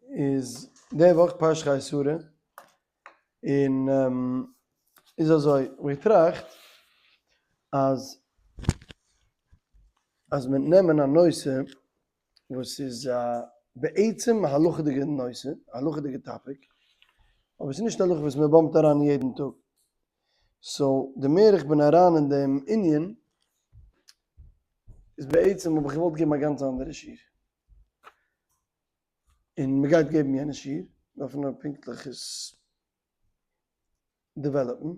איז די וואך פרשת חיי שרה, און איז אזוי, כ'האב געטראכט אז אז מ'וועט נעמען א נושא וואס איז א בעצם א הלכה'דיגע נושא, א הלכה'דיגע topic, אבער ס'איז נישט א הלכה וואס מען bump ט אריין יעדן טאג, so די מער איך בין אריין אין דעם ענין, איז בעצם האב איך געוואלט געבן א גאנץ אנדערע שיעור. און מען גייט געבן יענע שיעור, דארף מען נאר פונקטליך עס develop ן,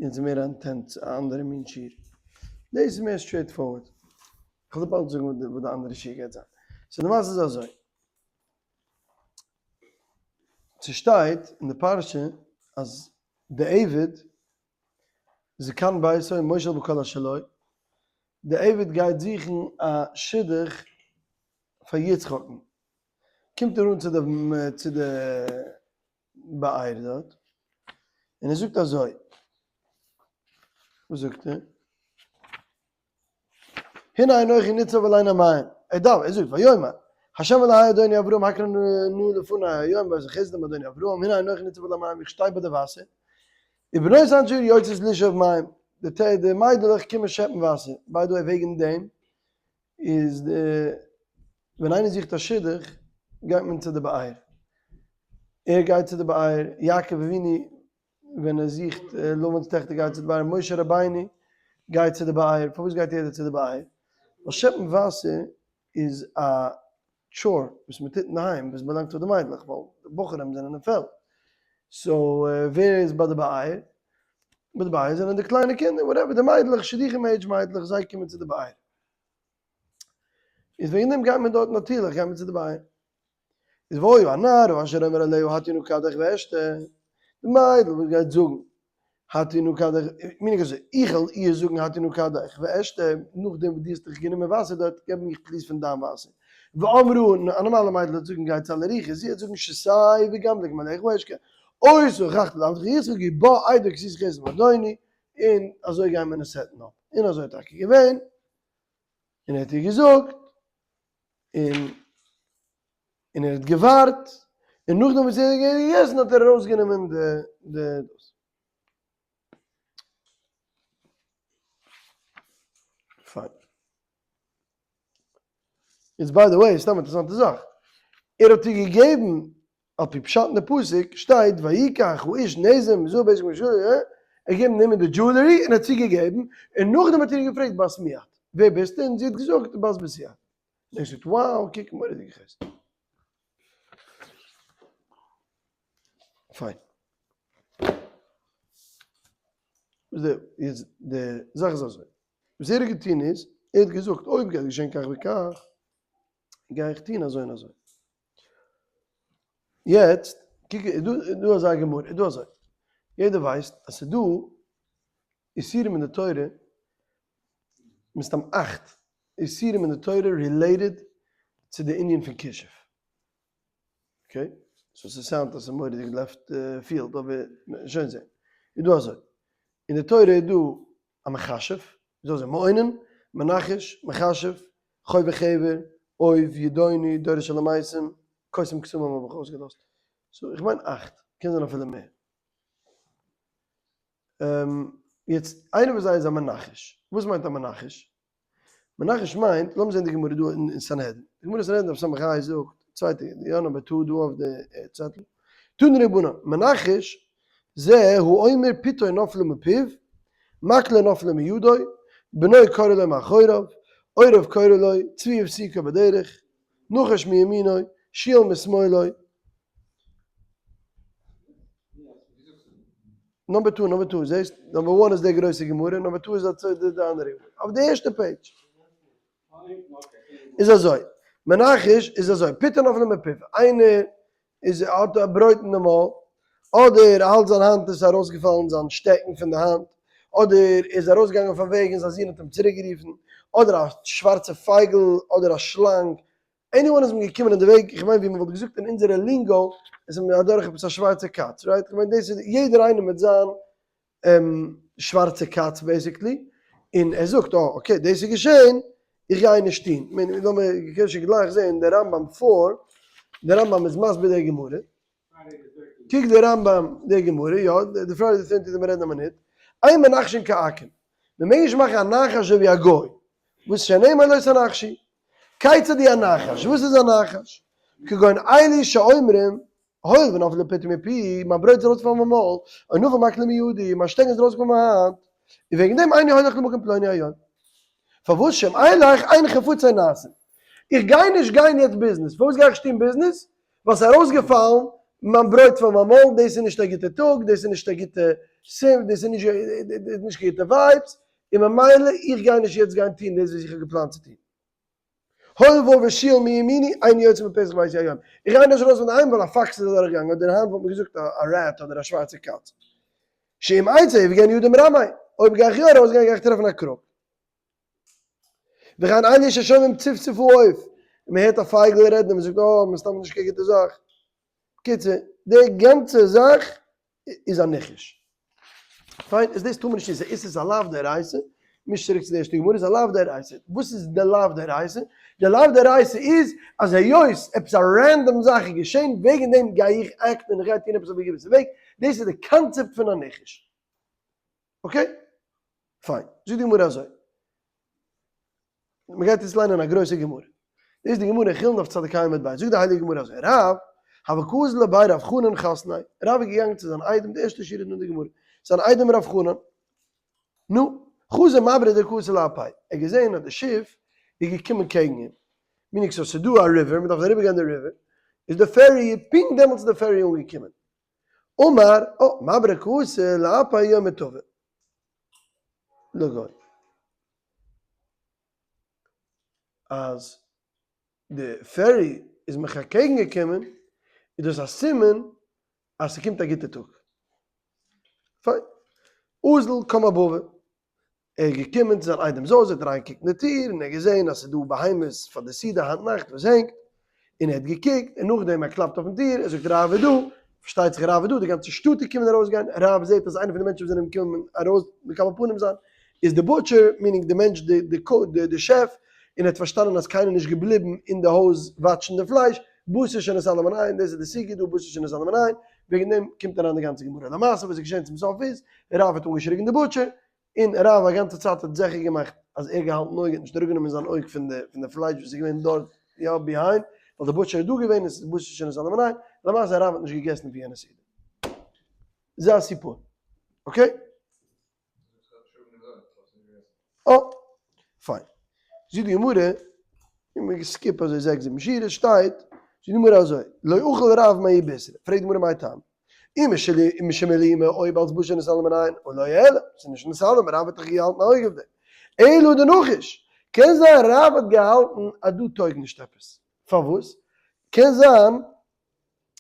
און ס'איז מער א intense א אנדערע מין שיעור. דאס איז מער straight forward. כ'וועל דיר באלד זאגן וואס די אנדערע שיעור גייט זיין. so די מעשה איז אזוי. ס'שטייט אין די פרשה אז די עבד זקן ביתו מושל בכל אשר לו, די עבד גייט זוכן א שידוך פאר יצחק'ן, קומט ער אן צו די צו די באר דארט, און ער זאגט אזוי, וואס זאגט ער? הנה אנכי ניצב על עין המים, ער דאווענט, ער זאגט ויאמר ה' אלהי אדוני אברהם הקרא נא לפני היום ועשה חסד עם אדוני אברהם, הנה אנכי ניצב על המים, איך שטיי ביי די וואסער, ובנות אנשי העיר יוצאות לשאוב מים, די די מיידלעך קומען שעפן וואסער, by the way וועגן דעם איז די ווען איינער זוכט א שידוך גייט מען צו די באר, ער גייט צו די באר, יעקב אבינו ווען ער זוכט לבן'ס טעכטער גייט צו די באר, משה רבינו גייט צו די באר, פארוואס גייט יעדער צו די באר? ווייל שעפן וואסער איז א chore וואס מען טוט אינדערהיים וואס באלאנגט פאר די מיידלעך ווייל די בחורים זענען אין פעלד, so ווער איז ביי די באר? ביי די באר זענען די קליינע קינדער whatever די מיידלעך שידוכים עידזש מיידלעך זיי קומען צו די באר, איז וועגן דעם גייט מען דארט נאטירליך גייט מען צו די באר. איז והיה הנערה אשר אומר אליה הטי נא כדך ואשתה, די מיידל וואס גייט זאגן הטי נא כדך, meaning אזוי, איך וועל איר זאגן הטי נא כדך ואשתה, נאכדעם וואס דו האסט דיך גענומען וואסער דארט, געב מיך please פון דיין וואסער. ואמרה, א נארמאלע מיידל וועט זאגן גיי צו אלע רוחות, זי וועט זאגן שתה וגם לגמליך אשקה, אותה הוכחת לעבדך יצחק ובה אדע כי עשית חסד עם אדוני, און אזוי גייען מיר עס set ן אפ. און אזוי איז טאקע געווען, און ער האט איר געזאגט, און און ער האט געווארט, און נאכדעם וואס ער האט געגעסן האט ער ארויסגענומען די די דאס. פיין. איז by the way, סתם אינטערעסאנטע זאך, ער האט איר געגעבן על פי פשט אין די פסוק שטייט ויקח האיש נזם מזהב בזק משלו, ער האט געגעבן נעמען די jewelry און האט צוגעגעבן, און נאכדעם האט ער איר געפרעגט בת מי את, ווער ביסטו, און זי האט געזאגט בת בתואל. און ער האט געזאגט wow קוק מורא'דיגע חסד. פיין. איז די זאך איז אזוי, וואס ער האט געטון איז, ער האט געזאגט אויב גייט געשען כך וכך, גיי איך טון אזוי און אזוי. יעצט קוק איז דא איז דא אזא גמרא איז דא אזוי יעדער ווייסט אז ס'איז דא איסורים אין די תורה מסתם אכט איסורים אין די תורה related צו די ענין פון כישוף okay so ס' sound אז ס'איז מורא'דיג left field אבער שוין זעהן איז דא אזוי אין די תורה איז דא א מכשף, איז דא אזוי מעונן, מנחש, מכשף, חובר חבר, אוב, ידעוני, דורש אל המתים, קוסם קסמים האב איך אויסגעלאזט. so איך מיין אכט, קען זיין אפילו מער. יעצט איינער וואס זיי איז א מנחש, וואס מיינט א מנחש? מנחש מיינט, לאמיר זען די גמרא דא אין סנהדרין, די גמרא סנהדרין דף ס"ה זאגט, צווייטע יא number two דא אויף די צעטל, תנו רבנן, מנחש זה הוא אומר פיתו נפלה מפיו, מקלו נפלה מידו, בנו קורא לו מאחוריו, עורב קורא לו, צבי הפסיקו בדרך, נחש מימינו, שועל משמאלו. number two, number two, זעסט? number one איז די גרויסע גמרא, number two איז די אנדערע גמרא. אויף די ערשטע page. איז אזוי, מנחש איז אזוי, פיתו נפלה מפיו, איינער איז האט א ברויט אין די מויל, אדער האלט זיין האנט איז ארויסגעפאלן זיין שטעקן פון די האנט, אדער איז ארויסגעגאנגען אויף א וועג און זיין זון האט אים צוריקגערופן, אדער א שווארצע פייגל, אדער א שלאנג, anyone איז אים געקומען אין די וועג, איך מיין ווי מען וואלט געזאגט אין אונזערע lingo, עס איז אים אדורך עפעס א שווארצע קאץ, right? איך מיין דאס איז יעדער איינער מיט זיין שווארצע קאץ basically, און ער זאגט אה okay דאס איז געשען, איך גיי נישט טון, לאמיר קען שוין גלייך זעהן די רמב"ם פאר. דער רמב ם איז מסביר די גמרא. קוק די רמב ם די גמרא, יא, די Friday the 13th מיר רעדן א מינוט. אין מנחשין כעכו"ם. מען מעג נישט מאכן א נחש אזוי ווי א גוי. וואס שנאמר לא תנחשו. כיצד הוא הנחש? וואס איז א נחש? כגון אלו שאומרים, הואיל ונפלה פתי מפי, מיין ברויט איז ארויסגעפאלן פון מויל, או נפל מקלי מידי, מיין שטעקן איז ארויסגעפאלן פון מיין האנט, און וועגן דעם איני הולך למקום פלוני היום. פארוואס שאם אלך אין חפצי נעשים. איך גיי נישט גיין יעצט ביזנעס. פארוואס גיי איך נישט טון ביזנעס? ווייל ס'איז ארויסגעפאלן מיין ברויט פון מיין מויל, דאס איז נישט א גוטע טאג, דאס איז נישט א גוטע סימן, דאס איז נישט קיין גוטע vibes, און ממילא איך גיי נישט יעצט גיין טון דאס וואס איך האב געפלאנט צו טון. הואיל ועבר שועל מימיני איני יוצא מפתח ביתי היום. איך גיי נישט ארויס פון די היים ווייל א פאקס איז אדורכגעגאנגען, אדער היינט וואלט מען געזאגט א rat אדער א שווארצע קאץ. שאם אצא יפגעני אדם רמאי, אויב גיי איך יא ארויסגיין גיי איך טרעפן א crook. וכן אלו ששומעים צפצוף העוף, און מען הערט א פייגל רעדן און מען זאגט אה, מסתם נישט קיין גוטע זאך. בקיצור, די גאנצע זאך איז א ניחוש. פיין, איז דאס טאר מען נישט טון, ס'איז איז א לאו דאורייתא, מיש צוריק צו די ערשטע גמרא, איז א לאו דאורייתא. וואס איז די לאו דאורייתא? די לאו דאורייתא איז אז היות עפעס א random זאך איז געשען, וועגן דעם גיי איך act ן און איך גיי טון עפעס אויף א געוויסע וועג, דאס איז די קאנצעפט פון א ניחוש. Okay? פיין. זאגט די גמרא אזוי. מען גייט יעצט ליינען א גרויסע גמרא. דאס איז די גמרא אין חולין דף צדיק ה' עמוד ב'. זאגט די הייליגע גמרא אזוי, רב, הוה קאזיל לבי רב חנן חתניה. רב איז געגאנגען צו זיין איידעם, די ערשטע שורה אין די גמרא, זיין איידעם רב חנן. נו, חזא מברא דקאתי לאפיה. ער האט געזען אז די שיף איז געקומען קעגן אים. meaning so ס'איז דא א river, מען דארף אריבער גיין די river. איז די ferry, פונקט דעמאלטס איז די ferry אנגעקומען. אמר, אה, מברא קאתי לאפיה יומא טבא. לגוי. אז די ferry איז מיך אקעגן געקומען, איז דאס א סימן אז ס'קומט א גוטע טאג. פיין. אזל קם אבבא. ער איז געקומען צו זיין איידעמ'ס הויז, ער האט אריינגעקוקט אין די טיר און ער האט געזען אז ס'איז דא בהמות פאר די סעודה היינט נאכט וואס הענגט, און ער האט געקוקט, און נאכדעם ער קלאפט אויפן טיר, ער זאגט רב איז דא, פארשטייט זיך רב איז דא, די גאנצע שטאט איז געקומען ארויסגיין, רב זעט אז איינער פון די מענטשן וואס זענען געקומען ארויס מקבל פנים זיין, איז די butcher, meaning די מענטש די די שעף, און ער האט פארשטאנען אז קיינער איז נישט געבליבן אין די הויז watch ן די פלייש, בשר שנתעלם מן העין, דאס איז די סוגיא דא, בשר שנתעלם מן העין, וועגן דעם קומט אריין די גאנצע גמרא. למעשה וואס איז געשען צום סוף איז, רב האט אנגעשריגן די butcher, און רב א גאנצע צייט האט זיכער געמאכט אז ער געהאלטן אויג, האט נישט אראפגענומען זיין אויג פון די פון די פלייש וואס איז געווען דארט יא behind, ווייל די butcher איז דא געווען און ס'איז בשר שנתעלם מן העין, למעשה רב האט נישט געגעסן פון יענע סעודה. זה הסיפור. Okay? אה, פיין. זאגט די גמרא, און מען skip אזוי זעקס זיבן שורות, שטייט, זאגט די גמרא אזוי, לא אכל רב מההיא בישרא, פרעגט די גמרא מאי טעמא, אי משום אילימא אויב אלס בשר נתעלם מן העין, הא לא העלם, ס'איז נישט נתעלם, רב האט דאך געהאלטן א אויג אויף דעם. אלא דנחש, קען זיין רב האט געהאלטן אז דא טויג נישט עפעס. פארוואס? קען זיין ער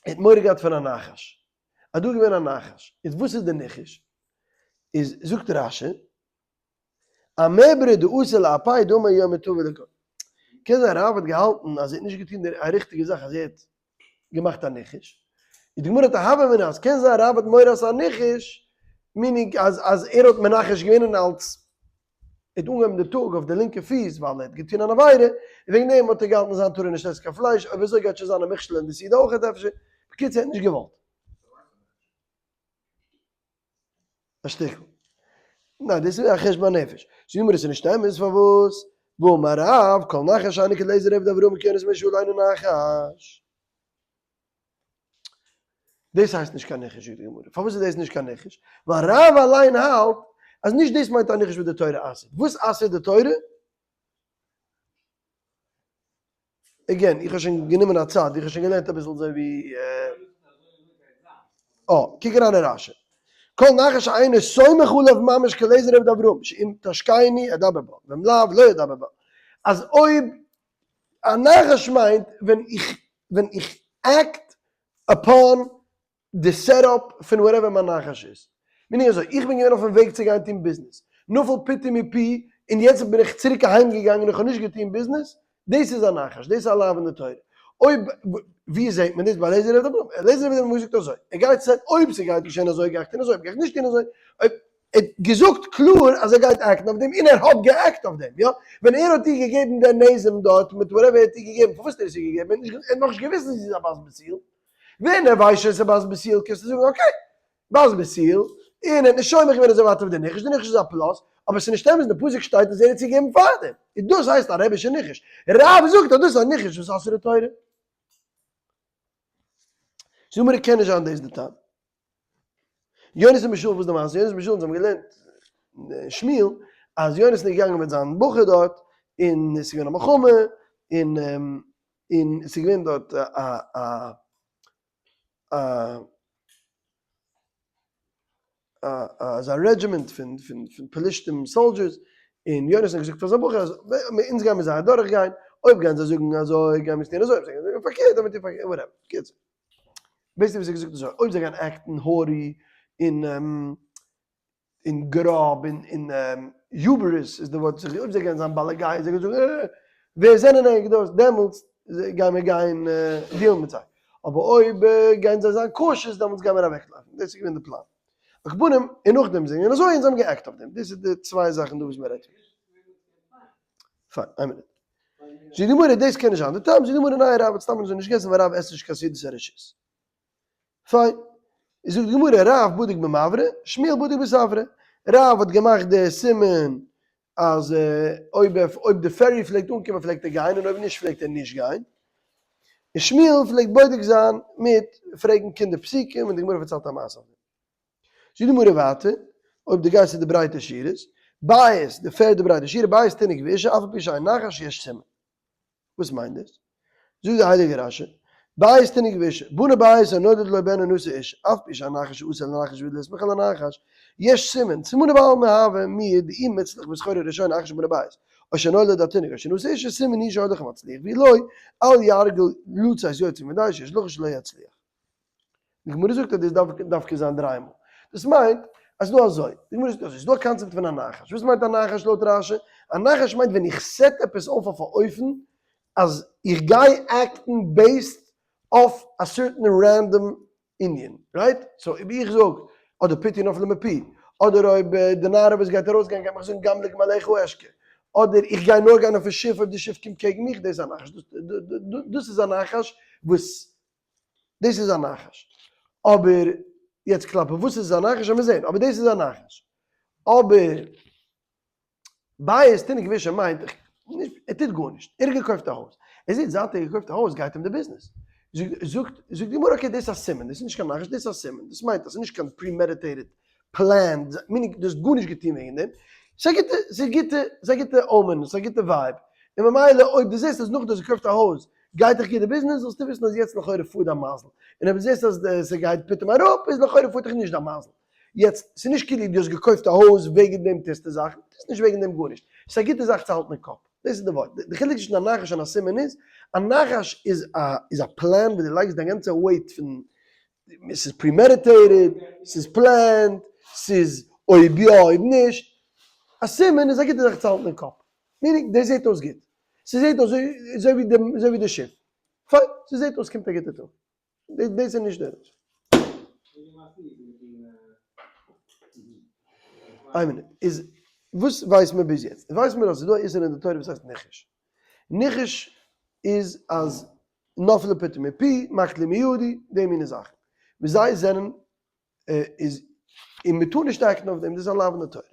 האט מורא געהאט פון א נחש. אז דא איז געווען א נחש. איז וואס איז די ניחוש? איז זאגט רשי, אמברא דאתי לאפיה דאמר יומא טבא לגוי. קען זיין רב האט געהאלטן אז ער האט נישט געטון די א ריכטיגע זאך אז ער האט געמאכט א ניחוש. איז די גמרא האט א הוה אמינא אז קען זיין רב האט מורא אז ס'איז א ניחוש, meaning אז אז ער האט מנחש געווען און אלס ער האט אנגעהויבן די טאג אויף די לינקע פיס ווייל ער האט געטון אן עבירה, און וועגן דעם האט ער געהאלטן זיין טאר ער נישט עסן קיין פלייש, אויב אזוי גייט שוין זיין א מכשול אין די סעודה אויכעט אפשר, בקיצור ער האט נישט געוואלט. א שטיקל. ניין דאס איז א חשבון הנפש. זאגט די גמרא ס'איז נישט אמת פארוואס? והאמר רב כל נחש שאינו כאליעזר עבד אברהם וכיונתן בן שאול אינו נחש. דאס הייסט נישט קיין ניחוש זאגט די גמרא. פארוואס איז דאס נישט קיין ניחוש? ווייל רב אליין האלט אז נישט דאס מיינט א ניחוש וואס די תורה אסר'ט. וואס אסר'ט די תורה? Again, איך האב שוין גענומען א צד, איך האב שוין געלערנט אביסל אזוי ווי. אה, קוק אריין אין רשי. כל נחש שאינו סומך עליו ממש כאליעזר עבד אברהם, שאם תשקיני אדבר בה, ואם לאו לא אדבר בה. אז אויב א נחש מיינט ווען איך ווען איך act upon די setup פון whatever מיין נחש איז. meaning אזוי, איך בין געווען אויפן וועג צו גיין טון ביזנעס, נפל פתי מפי, און יעצט בין איך צוריק אהיים געגאנגען און איך האב נישט געטון ביזנעס, דאס איז א נחש, דאס איז א לאו אין די תורה. אויב, ווי זעט מען דאס? ביי אליעזר עבד אברהם. אליעזר עבד אברהם האט געזאגט אזוי, ער גייט זען אויב ס'גייט געשען אזוי גיי איך טון אזוי, אויב גיי איך נישט טון אזוי, אויב. ער האט געזאגט קלאר אז ער גייט act ן אויף דעם און ער האט גע act אויף דעם, יא? ווען ער האט איר געגעבן די נזם דארט מיט whatever ער האט איר געגעבן, פארוואס האט ער עס איר געגעבן? ער האט נאכנישט געוויסט אז זי איז א בת בתואל. ווען ער ווייסט שוין ס'איז בת בתואל קענסטו זאגן okay, בת בתואל, און ער האט נישט סומך געווען אזוי ווייט אויף די ניחוש, די ניחוש איז א plus, אבער ס'איז נישט אמת, אין די פסוק שטייט אז ער האט עס געגעבן פארדעם, און דאס הייסט א רבי'שע ניחוש. רב זאגט אז דאס איז א ניחוש וואס אסור תורה. זאג מיר קען נישט זיין דאס די טעם. יונתן בן שאול וואס די מעשה? יונתן בן שאול אונז האבן געלערנט אין שמואל אז יונתן איז געגאנגען מיט זיין בחור דארט און עס איז געווען א מלחמה און און עס איז געווען דארט א א א אזא רעדזשימענט פון פון פון פלישתים soldiers, און יונתן האט געזאגט פאר זיין בחור אז אונז גיימיר זיי אדורך גיין, אויב גייען זיי זאגן אזוי גיימיר עס טון אזוי, אויב זיי גייען זאגן פארקערט גיימיר טון פארקערט, whatever, קיצור. basically וואס ער האט געזאגט איז אזוי, אויב זיי גייען act ן haughty און און גראב און און hubris איז די ווארט זיך אויב זיי גייען זיין בעלי גאוה זיי גייען זאגן אה ווער זענען ענק דאס דעמאלטס גייען מיר גיין deal ן מיט זיי אבער אויב גייען זיי זיין cautious דעמאלטס גייען מיר אוועקלויפן דאס איז געווען די פלאן על כל פנים און נאכדעם זענען אזוי און זיי האבן גע act אויף דעם דאס איז די צוויי זאכן דא וואס מען רעדט פיין איין מינוט זאגט די גמרא דאס קען נישט זיין די טעם זאגט די גמרא ניין רב האט סתם אזוי נישט געגעסן ווייל רב עסט נישט קיין סעודת הרשות. פיין. זאגט די גמרא, רב בדיק במברא, שמואל בדיק בספרא. רב האט געמאכט די סימן אז אויב אויב די ferry פלעגט אנקומען פלעגט ער גיין און אויב נישט פלעגט ער נישט גיין. און שמואל פלעגט בודק זיין מיט פרעגן קינדער פסוקים און די גמרא פארציילט א מעשה אויף דעם. זאגט די גמרא ווייטער, אויב דו גייסט צו די ברייטע שורות, בית, די פערדע ברייטע שורה, בית תינוק ואשה אף על פי שאין נחש יש סימן. וואס מיינט דאס? זאגט דער הייליגער רשי, בית תינוק ואשה, בנה בית הנולד לו בן ונשא אשה, אף פי שהנחש אסור לנחש ולהסמיך על הנחש, יש סימן, סימנא בעלמא הוה מיהו דאי מצליח בסחורה ראשונה אחר שבנה בית, או שנולד התינוק או שנשא אשה, סימן הוא שהולך ומצליח, ואי לא, אל ירגיל לצאת יוצא מדי שיש לחש שלא יצליח. די גמרא זאגט אז דאס דארף דווקא זיין דריי מאל. דאס מיינט אז ס'דא אזוי, די גמרא זאגט אזוי, ס'דא א קאנצעפט פון א נחש. וואס מיינט א נחש לויט רשי? א נחש מיינט ווען איך set עפעס אויף אויף א אופן אז איך גיי act ן based אויף א certain random ענין, right? so אויב איך זאג אדער פתי נפלה מפי, אדער אויב די נערה וואס גייט ארויסגיין גייט מיך זאגן גם לגמליך אשקה, אדער איך גיי נאר גיין אויפן שיף אויב די שיף קומט קעגן מיך, דאס איז א נחש. דאס איז א נחש וואס דאס איז א נחש. אבער יעצט כלפי וואס איז א נחש וועט מען זען, אבער דאס איז א נחש. אבער בית תינוק ואשה מיינט איך נישט ער טוט גארנישט, ער האט געקויפט א הויז, ער זעט זייט ער האט געקויפט א הויז גייט אים די ביזנעס. זאגט זאגט די גמרא okay דאס איז א סימן, דאס איז נישט קיין נחש דאס איז א סימן, דאס מיינט אז ס'איז נישט קיין premeditated planned, meaning דו האסט גארנישט געטון וועגן דעם, ס'איז א גוטע, ס'איז גוטע, ס'איז א גוטע omen, ס'איז א גוטע vibe, און ממילא אויב דו זעסט אז נאך דו האסט געקויפט א הויז גייט דיך גוט די ביזנעס, זאלסטו וויסן אז יעצט לכאורה פארט דיין מזל, און אויב דו זעסט אז ס'גייט פתאום אראפ איז לכאורה פארט דיך נישט דיין מזל. יעצט, ס'איז נישט כאילו דו האסט געקויפט א הויז וועגן דעם טוסטו זאכן, טוסט נישט וועגן דעם גארנישט, ס'איז א גוטע זאך צו האלטן אין קאפ, דאס איז די ווארט. די חילוק צווישן א נחש און א סימן איז, א נחש איז א איז א פלאן וואס דו לייגסט דיין גאנצע weight פון ס'איז premeditated, ס'איז planned, ס'איז אויב יא אויב נישט. א סימן איז א גוטע זאך צו האלטן אין קאפ. meaning, דאס זעט אויס גוט. ס'זעט אויס אזוי ווי די אזוי ווי די שיף. פיין, ס'זעט אויס קומט א גוטע טאג. דאס איז נישט דער. איין מינוט. איז וואס ווייסט מען ביז יעצט? ווייסט מען אז ס'איז דא א איסור אין די תורה וואס הייסט ניחוש. ניחוש איז אז נפלה פתו מפי, מאכט לי מידי, די מיני זאכן. וואס זיי זענען איז, און מען טאר נישט act ן אויף דעם, דאס איז א לאו אין די תורה.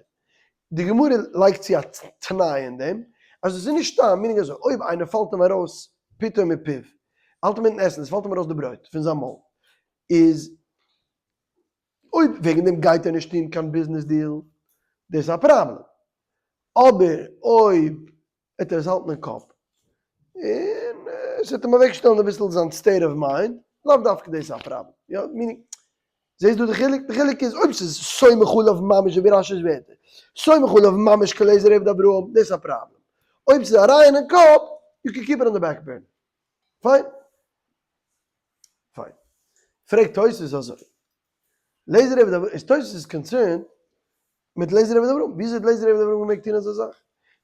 די גמרא לייגט צו א תנאי אין דעם, אז עס איז נישט סתם, meaning אזוי, אויב איינער פאלט אים ארויס פתו מפיו, האלט אים אינמיטן עסן, עס פאלט אים ארויס די ברויט פון זיין מויל, איז אויב וועגן דעם גייט ער נישט טון קיין ביזנעס deal, דאס איז א פראבלעם. אבער אויב וועט ער עס האלטן אין קאפ, און עס וועט אים אוועקשטעלן אביסל זיין state of mind, לאו דווקא דאס איז א פראבלעם, יא, meaning, זעסט דא די חילוק? די חילוק איז אויב ס'איז סומך עליו ממש ווי רש"י'ס ווערטער, סומך עליו ממש כאליעזר עבד אברהם, דאס איז א פראבלעם. אויב ס'איז אריין אין קאפ, you can keep it on the back burner. פיין. פיין. פרעגט תוספות אזוי, אליעזר עבד אברהם, איז תוספות איז concerned מיט אליעזר עבד אברהם, וויאזוי האט אליעזר עבד אברהם געמעגט טון אזא זאך?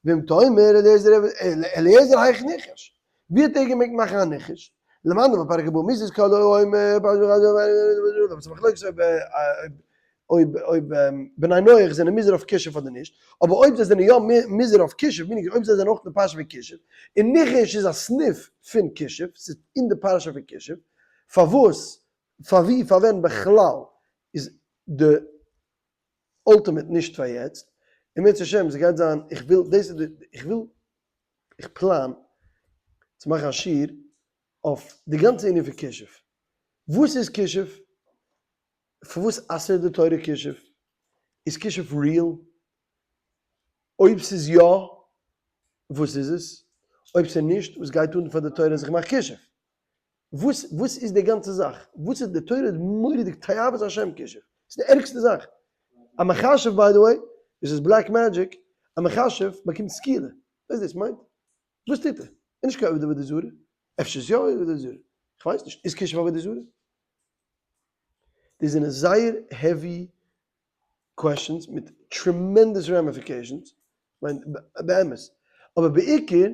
ואם תאמר אליעזר עבד, אליעזר היאך ניחש, ווי האט ער געמעגט מאכן א ניחוש? למדנו בפרק הבא, מי זה כל האומר, פרשת מחלוקת אויב. אויב אויב בני נח זענען מוזהר אויף כישוף אדער נישט, אבער אויב זיי זענען יא מוזהר אויף כישוף, meaning אויב זיי זענען אויך אין די פרשה פון כישוף, און ניחוש איז א סניף פון כישוף, ס'איז אין די פרשה פון כישוף, פארוואס, פאר ווי, פאר ווען בכלל איז די ultimate נישט פאר יעצט, אם ירצה השם ס'גייט זיין, איך וויל, דאס איז די, איך וויל, איך פלאן צו מאכן א שיעור אויף די גאנצע ענין פון כישוף, וואס איז כישוף? פארוואס אסר'ט די תורה כישוף? איז כישוף real? אויב ס'איז יא, וואס איז עס? אויב ס'איז נישט, וואס גייט אן פאר די תורה אז איך מאך כישוף? וואס וואס איז די גאנצע זאך? וואס איז די תורה איז מורא'דיג תועבת השם כישוף, ס'איז די ערגסטע זאך. א מכשף by the way, דאס איז black magic, א מכשף באקומט סקילה, ווייסט דאס מיינט? וואס טוט ער? איז נישט קיין עובד עבודה זרה, אפשר איז יא עבודה זרה, כ'ווייס נישט, איז כישוף עבודה זרה? דאס זענען זייער heavy questions מיט tremendous ramifications, כ'מיין באמת, אבער בעיקר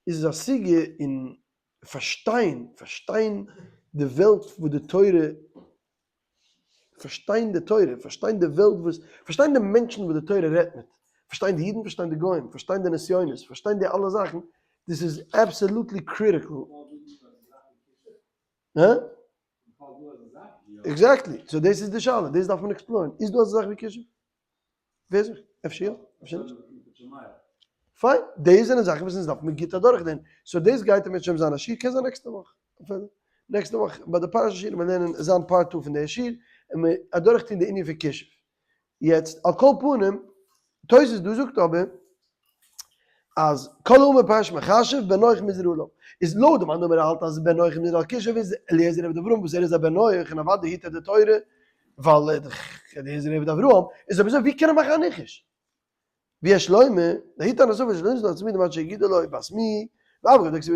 איז עס א סוגיא אין פארשטיין, פארשטיין די וועלט וואס די תורה, פארשטיין די תורה, פארשטיין די וועלט וואס, פארשטיין די מענטשן וואס די תורה רעדט מיט, פארשטיין די אידן, פארשטיין די גוים, פארשטיין די נסיונות, פארשטיין די אלע זאכן, דאס איז absolutely critical. הא? Exactly, so דאס איז די שאלה, דאס דארף מען explore ן, איז דא אזא זאך ווי כישוף? ווער זאגט? אפשר יא, אפשר נישט. פיין, דאס זענען זאכן וואס אונז דארף מיר גוט אדורכגיין, so דאס גייט אם ירצה השם זיין א שיעור, קען זיין נעקסטע וואך, אפילו נעקסטע וואך ביי די פרשה שיעור וועלן מיר לערנען זיין part two פון די שיעור, און מיר אדורכטון די ענין פון כישוף. יעצט על כל פנים, תוס' דא זאגט אבער אז כל האומר פרשת מכשף בן נח מוזהר עליו, איז לויט די מאן דאמר האלט אז בן נח מוזהר על כישוף איז אליעזר עבד אברהם וואס ער איז א בן נח און אוודאי היט ער די תורה ווייל ער איז דאך אליעזר עבד אברהם, איז אויב אזוי ווי קען ער מאכן א ניחוש? ויש לומר, דהי טענת סופר שלא נשנא עצמי דמעט שיגידו לו בת מי, ואף על גב דכתיב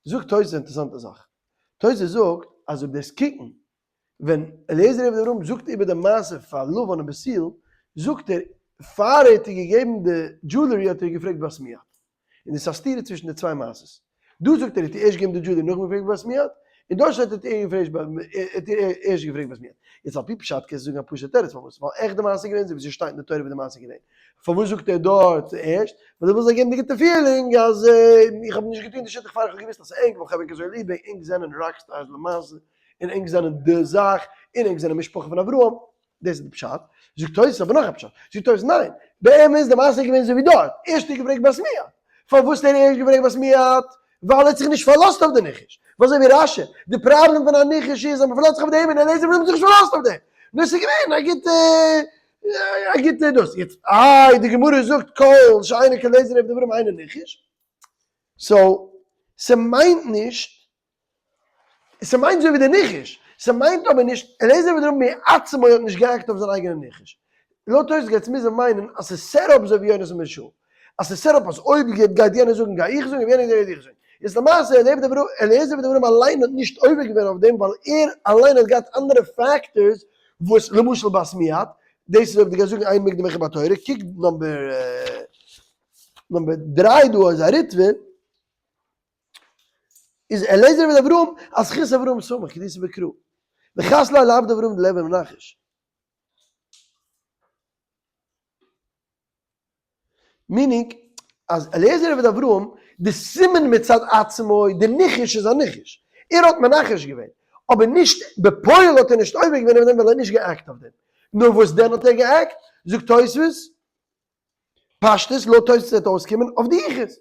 זאגט תוס' א אינטערעסאנטע זאך, תוס' זאגט אז אויב דאס קוקן ווען אליעזר עבד אברהם זאגט איבער די מעשה פאר לבן און בתואל, זאגט ער פאר ער האט איר געגעבן די jewelry האט ער איר געפרעגט בת מי את, און דאס איז א סתירה צווישן די צוויי מעשות, דא זאגט ער האט איר ערשט געגעבן די jewelry נאכדעם געפרעגט בת מי את, און דארט שטייט האט ער איר ערשט געפרעגט בת מי את. יעצט על פי פשט קענסטו זאגן א פשוט'ע תירוץ פארוואס, ווייל עכט די מעשה איז געווען אזוי ווי ס'שטייט אין די תורה ווי די מעשה איז געווען, פארוואס זאגט ער דארט ערשט? ווייל ער וויל זיי געבן די גוטע feeling אז איך האב נישט געטון די שידוך פאר איך האב געוואוסט אז ס'איז ענק, ווייל כ'האב ענק אזוי ליב, ענק זענען rock stars למעשה, און ענק זענען די זאך, און ענק זענען משפחה פון אברהם, דאס איז די פשט, זאגט תוס' אבער נאך א פשט, זאגט תוס' ניין, באמת איז די מעשה געווען אזוי ווי דארט, ערשט האט ער געפרעגט בת מי את, פארוואס האט ער ערשט געפרעגט בת מי את? ווייל ער האט זיך נישט פארלאזט אויף די ניחוש, ווייל אזוי ווי רש"י, די פראבלעם פון א ניחוש איז אז מען פארלאזט זיך אויף דעם און אליעזר האט זיך נישט פארלאזט אויף דעם, נאר עס איז געווען א גוטע א גוטע דאס, יעצט איי די גמרא זאגט כל שאינו כאליעזר עבד אברהם אינו ניחוש, so ס'מיינט נישט ס'מיינט אזוי ווי די ניחוש, ס'מיינט אבער נישט, אליעזר עבד אברהם מעצמו האט נישגע act אויף זיין אייגענע ניחוש. לויט תוס' גייט עס מוזן מיינען אז ס'איז set up אזוי ווי יונתן בן שאול. אז ס'איז set up אז אויב גייט יענער זאגן גיי איך זאגן, אויב יענער גייט איך זאגן. איז למעשה אליעזר עבד אברהם אליין האט נישט עובר געווען אויף דעם ווייל ער אליין האט געהאט אנדערע factors וואס למשל בת מי את, דאס איז אויב דו גייסט זאגן אין מוקדם ומאוחר בתורה, קוק number 3 דא איז א ריטב"א. איז אליעזר עבד אברהם על זכות אברהם סמך כדאיתא בקרא וחס ליה לעבד אברהם דלעבר מנחש. Meaning אז אליעזר עבד אברהם די סימן מצד עצמו די ניחוש איז א ניחוש ער האט מנחש געווען אבער נישט בפועל האט ער נישט עובר געווען אויף דעם ווייל ער האט נישט גע act אויף דעם נאר וואס דען האט ער גע act זאגט תוספות פשטות לויט תוס' וועט אויסקומען אויף די יחוס,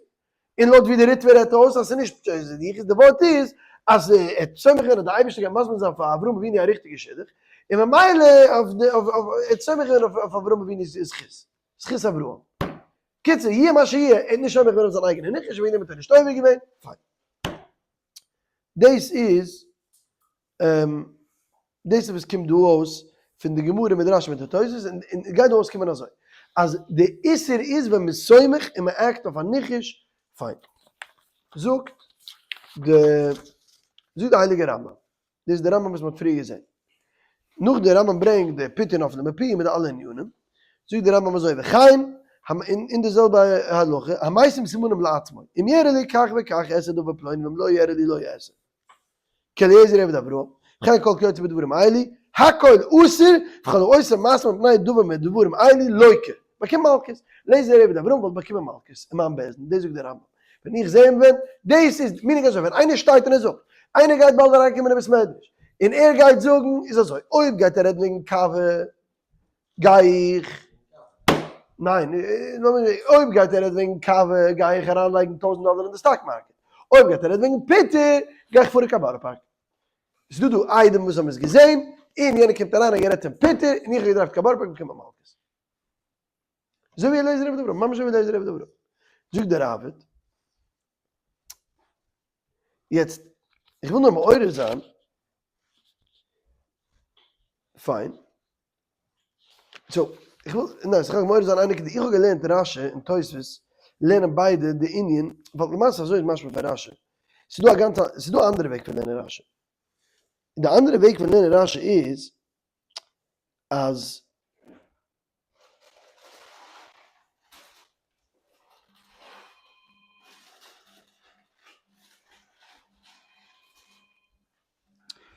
און לויט ווי די ריטב"א רעדט אויס אז ס'איז נישט פשט די יחוס, די ווארט איז אז ער האט סומך געווען אז די אייבערשטער גייט מזמין זיין פאר אברהם אבינו א ריכטיגע שידוך, און ממילא אויף די אויף אויף ער האט סומך געווען אויף אברהם אבינו'ס זכות, זכות אברהם. קיצור, יהיה מה שיהיה, ער האט נישט סומך געווען אויף זיין אייגענע ניחוש, וועגן דעם האט ער נישט עובר געווען, פיין. דאס איז דאס איז וואס קומט דא אויס פון די גמרא מיט רש"י מיט די תוס', און עס גייט דא אויסקומען אזוי, אז די איסור איז ווען מ'איז סומך און מ' act אויף א ניחוש, פיין. זאגט די זאגט די הייליגע רמב"ם, דאס איז די רמב"ם וואס מ'האט פריער געזען, נאך די רמב"ם ברענגט די פיתוי נפלה מפי מיט די אלע ענינים, זאגט די רמב"ם אזוי, וכן, אין די זעלבע הלכה, המשים סימנים לעצמו, אם יראה לי כך וכך אעשה דבר פלוני ואם לא יראה לי לא אעשה. כאליעזר עבד אברהם, וכן כל כיוצא בדברים האלה, הכל אסור, וכל העושה מעשה מפני דבר מדברים האלה לוקה, באקומט מלקות, אליעזר עבד אברהם וואלט באקומען מלקות אין מיין בית דין, דאס זאגט דער רמב ם, ווען איך זע אים ווען, דאס איז meaning אזוי, ווען איינער שטייט און ער זאגט, איינער גייט באלד אריינקומען אין בית מדרש, און ער גייט זאגן, איז אזוי, אויב גייט ער רעדן וועגן קאווע, גיי איך, ניין, אויב גייט ער רעדן וועגן קאווע, גיי איך אריינלייגן טויזנט דאלער אין די stock market, אויב גייט ער רעדן וועגן פיטער, גיי איך פארן קיין בארא פארק. ס'איז דא דא עדים וואס האבן עס געזען, און יענער קומט אריין און גערעדט פון פיטער, און איך האב געדרייווט קיין בארא פארק באקומען מלקות. אזוי ווי אליעזר עבד אברהם, ממש אזוי ווי אליעזר עבד אברהם. זאגט דער ראבד, יעצט, איך וויל נאר מעורר זיין, פיין, so, איך וויל, ניין, ס'קען מעורר זיין איין נקודה, איך האב געלערנט רשי און תוספות, לערנען ביידע די ענין, ווייל למעשה אזוי איז משמע פון רשי. ס'איז דא א גאנצע, ס'איז דא א אנדערע וועג פון לערנען רשי. די אנדערע וועג פון לערנען רשי איז, אז.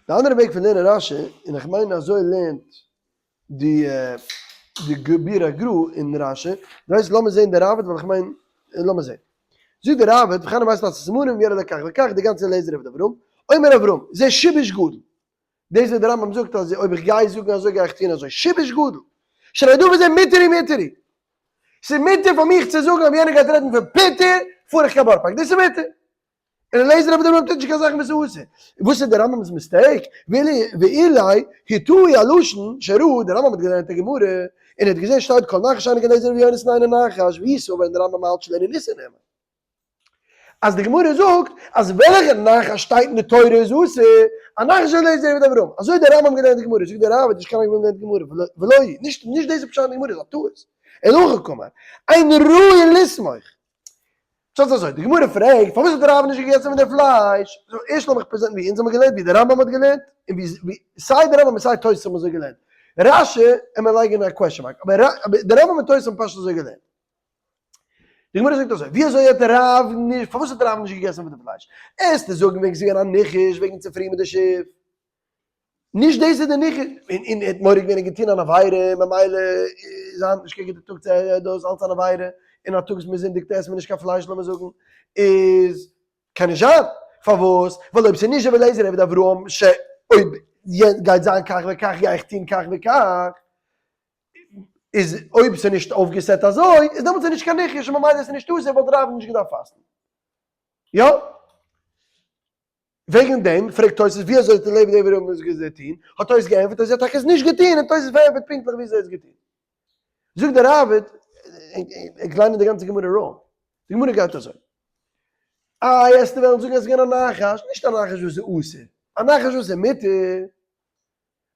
די אנדערע וועג פון לערנען רשי, און איך מיין אזוי לערנט די די ביאור הגרא אין רשי, דו ווייסט לאמיר זעהן די ראבד ווייל איך מיין לאמיר זעהן. זאגט די ראבד וכאן המעשה לעשות סימנים ויראה לכך וכך די גאנצע אליעזר עבד אברהם, אומר אברהם, זה שיבוש גדול. דאס וואס די רמב ם זאגט אז אויב איך גיי זאגן אזוי גיי איך טון אזוי, שיבוש גדול. שהרי דבר זה מותר הוא מותר הוא. ס'איז מותר פאר מיך צו זאגן אויב יענער גייט רעדן פון פיטער פאר איך קיין בארא פארק, דאס איז מותר. און אליעזר עבד אברהם טוט נישט קיין זאכן וואס איז אסור. וואס איז די רמב ם'ס mistake? ואולי הטעהו הלשון שראה, די רמב ם האט געלערנט די גמרא, און ער האט געזען שטייט כל נחש שאינו כאלעזר רבי יונתן אינו נחש, והוא סבר און די רמב ם האלט שלענין איסור נאמר. אז די גמרא זאגט אז וועלכע נחש שטייט אין די תורה איז אסור, א נחש אליעזר עבד אברהם, אזוי האט דער רמב ם געלערנט די גמרא, זאגט דער ראבד נישט קיין רמב ם לערנט גמרא, ולא היא, נישט נישט דאס איז פשט אין די גמרא, איז א טעות, אלא הכי קאמר, אין ראוי לסמוך. פשט איז אזוי, די גמרא פרעגט פארוואס האט דער ראבד נישט געגעסן פון די פלייש, so ערשט לאמיך present ן ווי אונז האבן געלערנט, ווי דער רמב ם האט געלערנט, און ווי סיי דער רמב ם און סיי תוס' האבן אזוי געלערנט, רשי עמער לייגן א question mark, אבער דער רמב ם און תוס' האבן פשוט אזוי געלערנט. די גמרא זאגט אזוי, ווי אזוי האט דער רב נישט, פארוואס האט דער רב נישט געגעסן פון די פלייש? עסטו זאגן וועגן ס'איז געווען א ניחוש וועגן צופרי מיט די שיף. נישט דאס איז די ניחוש, און און ער האט מורא געווען און געטון אן עבירה, ממילא איז היינט נישט קיין גוטע טאג צו דאס אלץ אן עבירה, און א טאג וואס מען זינדיגט עסט מען נישט קיין פלייש לאמיר זאגן, איז קען נישט זיין, פארוואס? ווייל אויב ס'איז נישט רבי אליעזר עבד אברהם ש אויב גייט זיין כך וכך גיי איך טון כך וכך, איז אויב ס'איז נישט אויפגעסעט אזוי, איז דעמאלטס איז נישט קיין ניחוש און ממילא איז נישט אסור וואלט רב נישט געדארפט פאסטן. יא? וועגן דעם פרעגט תוס' ווי אזוי האט אליעזר עבד אברהם עס געטון, האט תוס' געענטפערט אז ער האט טאקע עס נישט געטון, און תוס' פארענטפערט פונקטליך ווי אזוי ער האט עס געטון. זאגט דער ראבד, איך ליין די גאנצע גמרא wrong, די גמרא גייט אזוי, איי עסטו וועלן זאגן אז עס איז געווען א נחש, נישט א נחש וואס איז אסור, א נחש וואס איז מותר,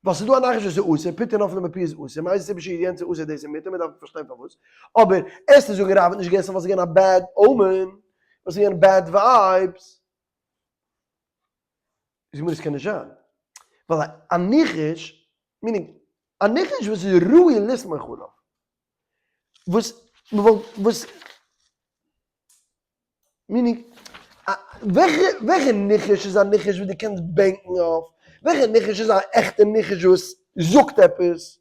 ווייל ס'איז דא א נחש וואס איז אסור, פיתא נפלה מפי איז אסור, מאיזה סיבה שיהיה יענץ איז אסור דאס איז מותר, מ'דארף פארשטיין פארוואס, אבער עסטו זאגן רב האט נישט געגעסן ווייל ס'איז געווען א bad omen, ווייל ס'איז געווען bad vibes, זאגט מיר עס קען נישט זיין, ווייל א ניחוש, meaning א ניחוש וואס איז ראוי לסמוך עליו, וואס מ'וואלט וואס. meaning, וועלכע ניחוש איז א ניחוש וואס דו קענסט בענקן אויף? וועלכע ניחוש איז א עכטע ניחוש וואס זאגט עפעס?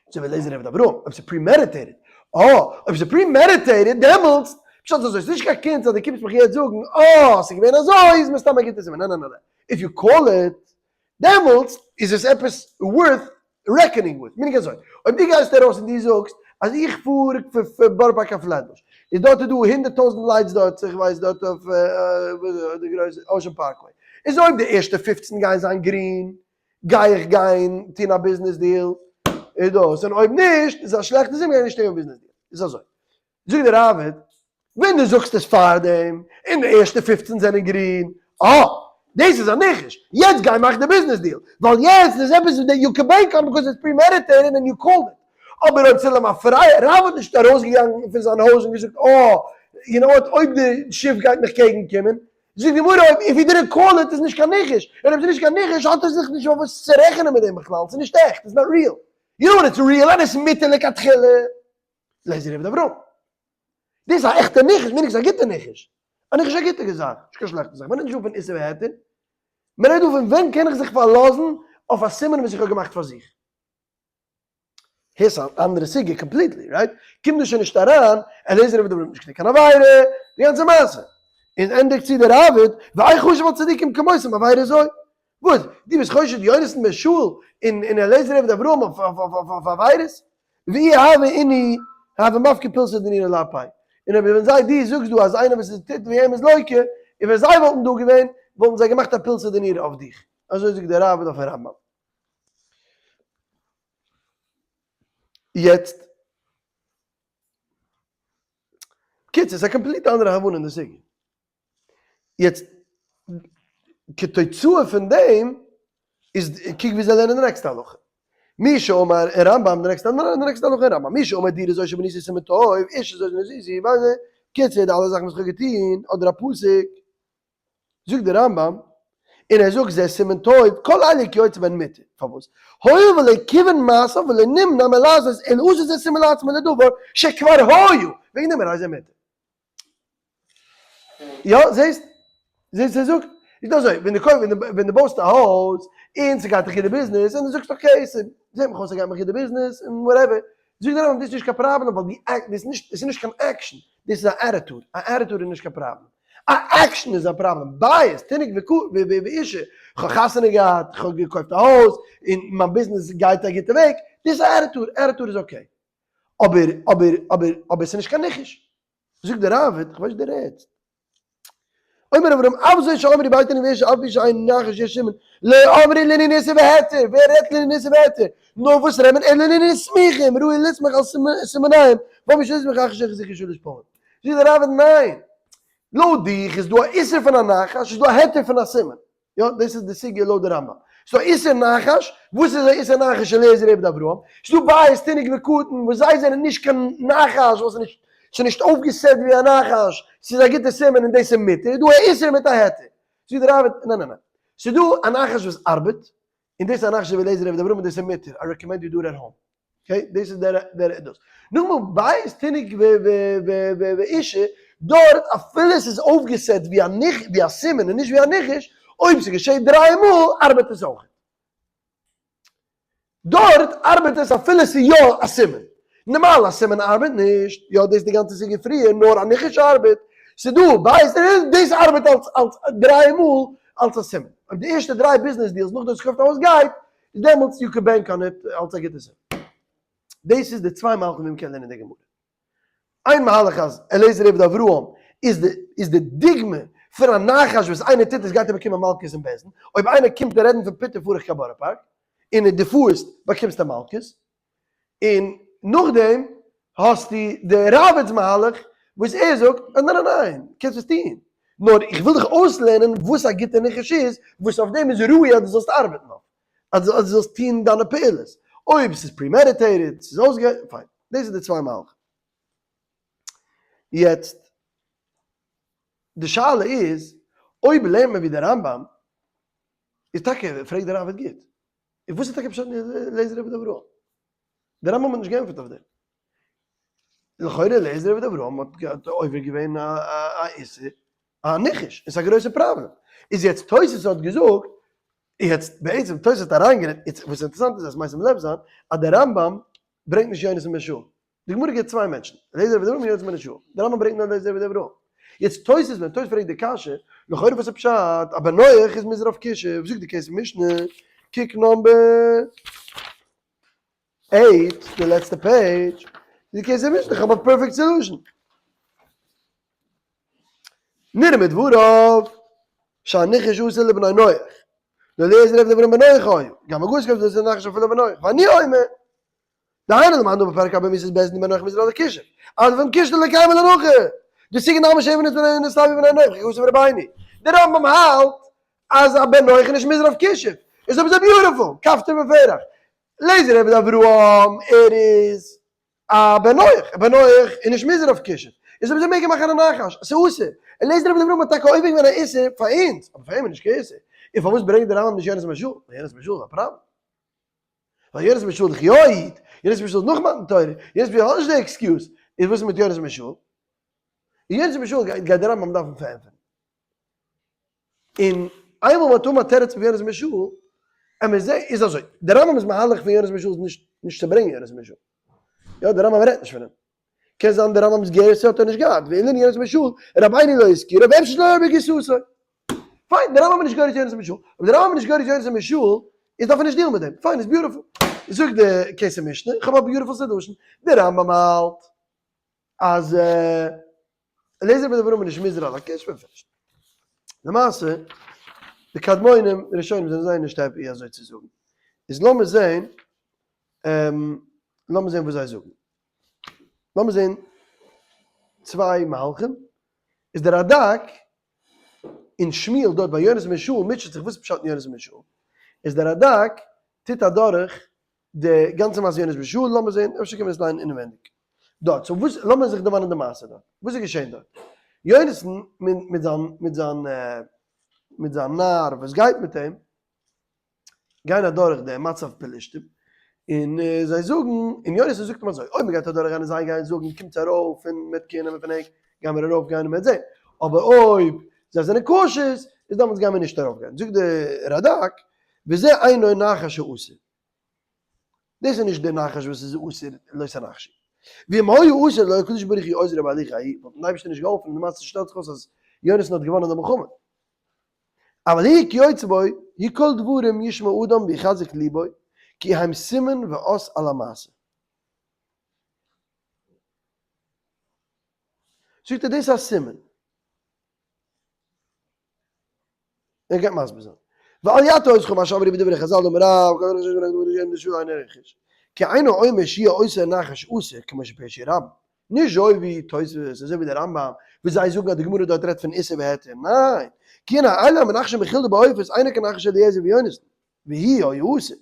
אזוי ווי אליעזר עבד אברהם, אויב ס'איז premeditated. אה, אויב ס'איז premeditated, דעמאלטס, פשט איז אזוי, ס'איז נישט קיין קונץ אז דו קומסט מיך יעצט זאגן, אה, ס'איז געווען אזוי, איז מסתם א גוטע סימן. ניין ניין ניין, if you call it, דעמאלטס איז עס עפעס worth reckoning with, meaning אזוי, אויב דו גייסט ארויס און דו זאגסט אז איך פאר פון בארא פארק קיין פלעטבוש, איז דארט איז דא 100,000 lights דארט, איך ווייס דארט אויף די גרויסע Ocean Parkway, איז אויב די ערשטע 15 גייען זיין גרין, גיי איך גיין טון א business deal, איז דאס, און אויב נישט, איז א שלעכטע סימן גיי איך נישט טון קיין business deal, איז אזוי. זאגט דער ראבד, ווען דו זאגסט עס פארדעם, און די ערשטע 15 זענען גרין, אה, דאס איז א ניחוש, יעצט גיי מאך די business deal, ווייל יעצט איז עפעס וואס you can bank on because it's premeditated and you called it. אבער אויב ס'איז למפרע, רב האט נישט ארויסגעגאנגען פון זיין הויז און געזאגט, אה, you know what, אויב די שיף גייט מיך קעגן קומען, זאגט די גמרא, אויב if he didn't call it איז נישט קיין ניחוש, און אויב ס'איז נישט קיין ניחוש האט ער זיך נישט אויף וואס צו רעכענען מיט דעם בכלל, ס'איז נישט עכט, it's not real. you know what it's real and it's מותר לכתחילה. אליעזר עבד אברהם. דאס איז א עכטע ניחוש, מיין איך ס'איז א גוטע ניחוש. א ניחוש איז א גוטע זאך, נישט קיין שלעכטע זאך. מ'רעדט נישט דא פון איסור והיתר. מען רעדט דא פון ווען קען איך זיך פארלאזן אויף א סימן וואס איך האב געמאכט פאר זיך. הערסט א אנדערע סוגיא completely, right? קומט דא שוין נישט אריין, אליעזר עבד אברהם נישט געטון קיין עבירה, די גאנצע מעשה. און ענדיגט צו דער ראב"ד, ואין חשוב על צדיקים כמותם עבירה זו. וואס? דו ביסט חושד יונתן בן שאול און אליעזר עבד אברהם אויף עבירות? ואי הוה איני הוה מפקי פולסא דנורא לאפיה. און אויב ווען זיי דו זאגסט דא אז איינער וואס איז טוט ווי אים איז לוקה, און ווען זיי וואלטן דא געווען וואלטן זיי געמאכט א פולסא דנורא אויף דיך. אזוי זאגט דער ראב"ד אויפן רמב"ם. יעצט, בקיצור, ס'איז א complete אנדערע הבנה אין די סוגיא. יעצט, כתוצאה פון דעם, איז, קוק ווי זיי לערנען די נעקסטע הלכה. מי שאמר אין רמב"ם, די נעקסטע, די נעקסטע הלכה אין רמב"ם, מי שאמר דירה זו שבניתי סימן טוב, אשה זו שנשאתי, קיצור, די אלע זאכן וואס איך האב געטון, אדער א פסוק, זאגט דער רמב"ם, און ער זאגט זה סימן טוב, כל אלה כיוצא בהן מותר, פארוואס? הואיל ולא כיוון מעשיו ולא נמנע מלעשות אלא עשה זה סימן לעצמו לדבר שכבר היה, וועגן דעם הרי זה מותר. יא, זעסט? זעסט ער זאגט, איז דא אזוי, ווען דו קויפסט, ווען דו בויסט א הויז, און ס'גייט דיך גוט די ביזנעס, און דו זאגסט okay, ס'זעט מיך אויס ס'גייט מיך גוט די ביזנעס, און whatever, זאגט דער רמב"ם דאס איז נישט קיין פראבלעם ווייל די עק, דאס איז נישט, עס איז נישט קיין עקשן, דאס איז א attitude, א attitude איז נישט קיין פראבלעם, א עקשן איז א פראבלעם, בית, תינוק ואישה, כ'האב חתונה געהאט, כ'האב געקויפט א הויז, און מיין ביזנעס גייט א גוטע וועג, דאס איז א attitude, attitude איז okay. אבער, אבער, אבער, אבער עס איז נישט קיין ניחוש. זאגט דער ראב"ד, כ'ווייס נישט דו רעדסט. אומר אברהם אף זאת שאמרו בית תינוק ואישה אף פי שאין נחש יש סימן, לא אמרו לענין איסור והיתר, ווער רעדט לענין איסור והיתר? נאר וואס רעדט מען אלא לענין סמיכים, ראוי לסמוך על סימניהם, ואמרו שיסמוך אחר שהחזיקו שלש פעמים. זאגט דער ראב"ד ניין, לויט דיך איז דא א איסור פון א נחש, איז דא א היתר פון א סימן. יא, דאס איז די סוגיא לויט די רמב"ם. ס'דא איסור נחש, וואס איז א איסור נחש אליעזר עבד אברהם? ס'דא בית תינוק וקטן וואס זיי זענען נישט קיין נחש, וואס איז נישט, ס'איז נישט אויפגעסעט ווי א נחש, ס'איז א גוטע סימן און דאס איז מותר, איז דא א איסור מיט א היתר. זאגט די ראב"ד, ניין ניין ניין, ס'איז דא א נחש וואס ארבעט, און דאס איז א נחש ווי אליעזר עבד אברהם און דאס איז מותר, I recommend you do it at home. Okay, דאס איז דער דער דאס. נאכאמאל בית תינוק ואישה, דארט אפילו עס איז אויפגעסעט ווי א ניח ווי א סימן און נישט ווי א ניחוש, אויב ס'געשעט דריי מאל ארבעט עס אויך. דארט ארבעט עס אפילו ס'איז יא א סימן. נארמאל א סימן ארבעט נישט, יא דאס איז די גאנצע סוגיא פריער, נאר א ניחוש ארבעט. ס'איז דא בית דאס ארבעט אלס אלס דריי מאל אלס א סימן. אויב די ערשטע דריי ביזנעס deals נאך דאס קויפט א הויז גייט, איז דעמאלטס you can bank on it אלס א גוטע סימן. דאס איז די צוויי מהלכים ווי מ'קען לערנען די גמרא. איין מהלך אז אליעזר עבד אברהם איז די איז די דוגמא פון א נחש וואס איינער טוט עס גייט ער באקומען מלקות אין בית דין. אויב איינער קומט רעדן פון פיטער פאר איך קיין בארא פארק און דו פארסט באקומסטו מלקות. און נאכדעם האסטו די ראב"ד'ס מהלך וואס ער זאגט אז ניין ניין ניין, קענסט עס טון, נאר איך וויל דיך אויסלערנען וואס א גוטע ניחוש איז, וואס אויף דעם איז ראוי אז דו זאלסט ארבעטן אויף, אז דו זאלסט טון דיינע פעולות, אויב ס'איז premeditated, ס'איז אויסגע, פיין, דאס איז די צוויי מהלכים. יעצט, די שאלה איז, אויב לערנט מען ווי דער רמב"ם, איז טאקע, פרעגט דער ראב"ד גוט, און וואס איז טאקע פשט אין אליעזר עבד אברהם? דער רמב"ם האט נישט געענטפערט אויף דעם. לכאורה אליעזר עבד אברהם האט עובר געווען א איסור, א ניחוש, און ס'איז א גרויסע פראבלעם. איז יעצט תוס' האט געזאגט, יעצט בעצם תוס' האט אריינגערעדט, יעצט וואס אינטערעסאנט איז אז מייסד לב זיין אז דער רמב"ם ברענגט נישט יונתן בן שאול. די גמרא גיבט צוויי מענטשן, אליעזר עבד אברהם און יונתן בן שאול. דער רמב"ם ברענגט נאר אליעזר עבד אברהם. יעצט תוס' ווען תוס' פרעגט די קשיא, לכאורה וואס איז פשט א בן נח איז מוזהר אויף כישוף, זאגט די כסף משנה, קוק number eight, די לעצטע page, די כסף משנה, איך האב א perfect solution. נראה מדבריו שהניחוש אסור לבני נח, לאליעזר עבד אברהם בן נח היה, גם הגות כתוב דאס איז נחש אפילו בן נח, ואני אומר, דהיינו למאן דאמר בפרק הבא מיתת בית דין בן נח מזרע לכישוף, אז ווען כישוף לקיים ולנחה, די סיגן נאמר שבע נס בני נח סבי בני נח, כגוס ורבינו, דער רמב"ם האלט אז א בן נח איז נישט מזרע אויף כישוף, איז אבער זיי beautiful, כפתור ופרח, אליעזר עבד אברהם ער איז א בן נח, א בן נח איז נישט מוזהר אויף כישוף, איז אויב אזוי מעג ער מאכן א נחש, עס איז אסור, אליעזר עבד אברהם האט טאקע עובר געווען א איסור פאר אונז, אבער פאר אים איז נישט קיין איסור, און פארוואס ברענגט דער רמב"ם נישט יונתן בן שאול, ווייל יונתן בן שאול איז א פראבלעם. ווייל יונתן בן שאול איז דאך יא א איד, יונתן בן שאול איז נאך מתן תורה, יונתן בן שאול האט נישט די excuse, איז וואס איז מיט יונתן בן שאול? און יונתן בן שאול גייט דער רמב"ם דארפן פארענטפערן. און. איינמאל מ'האט אן א תירוץ פון יונתן בן שאול, און מ'זעט, איז אזוי, דער רמב ם'ס מהלך פון יונתן בן שאול איז נישט נישט צו ברענגען יונתן בן שאול. יא, דער רמב ם רעדט נישט פון אים. קען זיין דער רמב ם'ס גירסא האט ער נישט געהאט, ואילו יונתן בן שאול, רבינו לא הזכירו, ואפשר שלא היה בגירסתו. פיין, דער רמב ם איז נישט גורס יונתן בן שאול. אויב דער רמב ם איז נישט גורס יונתן בן שאול, איז דארף ער נישט deal ן מיט דעם. פיין, איז beautiful. זאגט די כסף משנה, איך האב א beautiful solution. דער רמב ם האלט אז אליעזר עבד אברהם איז נישט מוזהר על הכישוף מפרש. למעשה, די קדמונים, די ראשונים זענען זייער נישט happy אזוי צו זאגן. איז לאמיר זען, לאמיר זען וואס זיי זאגן. לאמיר זען צוויי מהלכים. איז דער רדק אין שמואל דארט ביי יונתן בן שאול מוטשעט זיך וואס איז פשט אין יונתן בן שאול? איז דער רדק טוט אדורך די גאנצע מעשה יונתן בן שאול, לאמיר זען אפשר קען מען עס ליינען אינעווענדיג דארט, so וואס לאמיר זיך דערמאנען די מעשה דארט, וואס איז געשען דארט? יונתן מיט זיין מיט זיין מיט זיין נער וואס גייט מיט אים, גייען אדורך די מצב פלשתים, און זיי זאגן, און יונתן זאגט אים אזוי, אויב מען גייט אדורך גיין און זיי גייען זאגן קומטס ארויף און מ'וועט קעיר נעמען פון ענק, גייען מיר ארויף גיין און מ'וועט זען, אבער אויב זיי זענען cautious, איז דעמאלטס גייען מיר נישט ארויף גיין, זאגט די רדק, וזה אינו נחש האסור, דאס איז נישט די נחש וואס איז אסור לא תנחשו, ואם היה אסור לא הקדוש ברוך הוא עוזרו בהליכה ההיא, וואלט אים די אייבערשטער נישט געהאלפן, און די מעשה שטעלט זיך אויס אז יונתן האט געוואנען די מלחמה. אבל היא כיוצא בו, היא כל דברים ישמע אדם ויחזק ליבו, כי הם סימן ואות על המעשה. זאגט ער דאס איז א סימן. ער גייט מסביר זיין. ואל יטעה אותך מה שאמרו בדברי חזל אמר רב, כי אינו אומר שיהיה אותו נחש אסור כמו שפירשו רבים. נישט אזוי ווי תוספות, אזוי ווי דער רמב ם, וואס זיי זאגן אז די גמרא דארט רעדט פון איסור והיתר, ניין, כי הנה אלו המנחשים בחולדה ובעופות אינו כנחש אליעזר ויונתן, והוא היה אסור.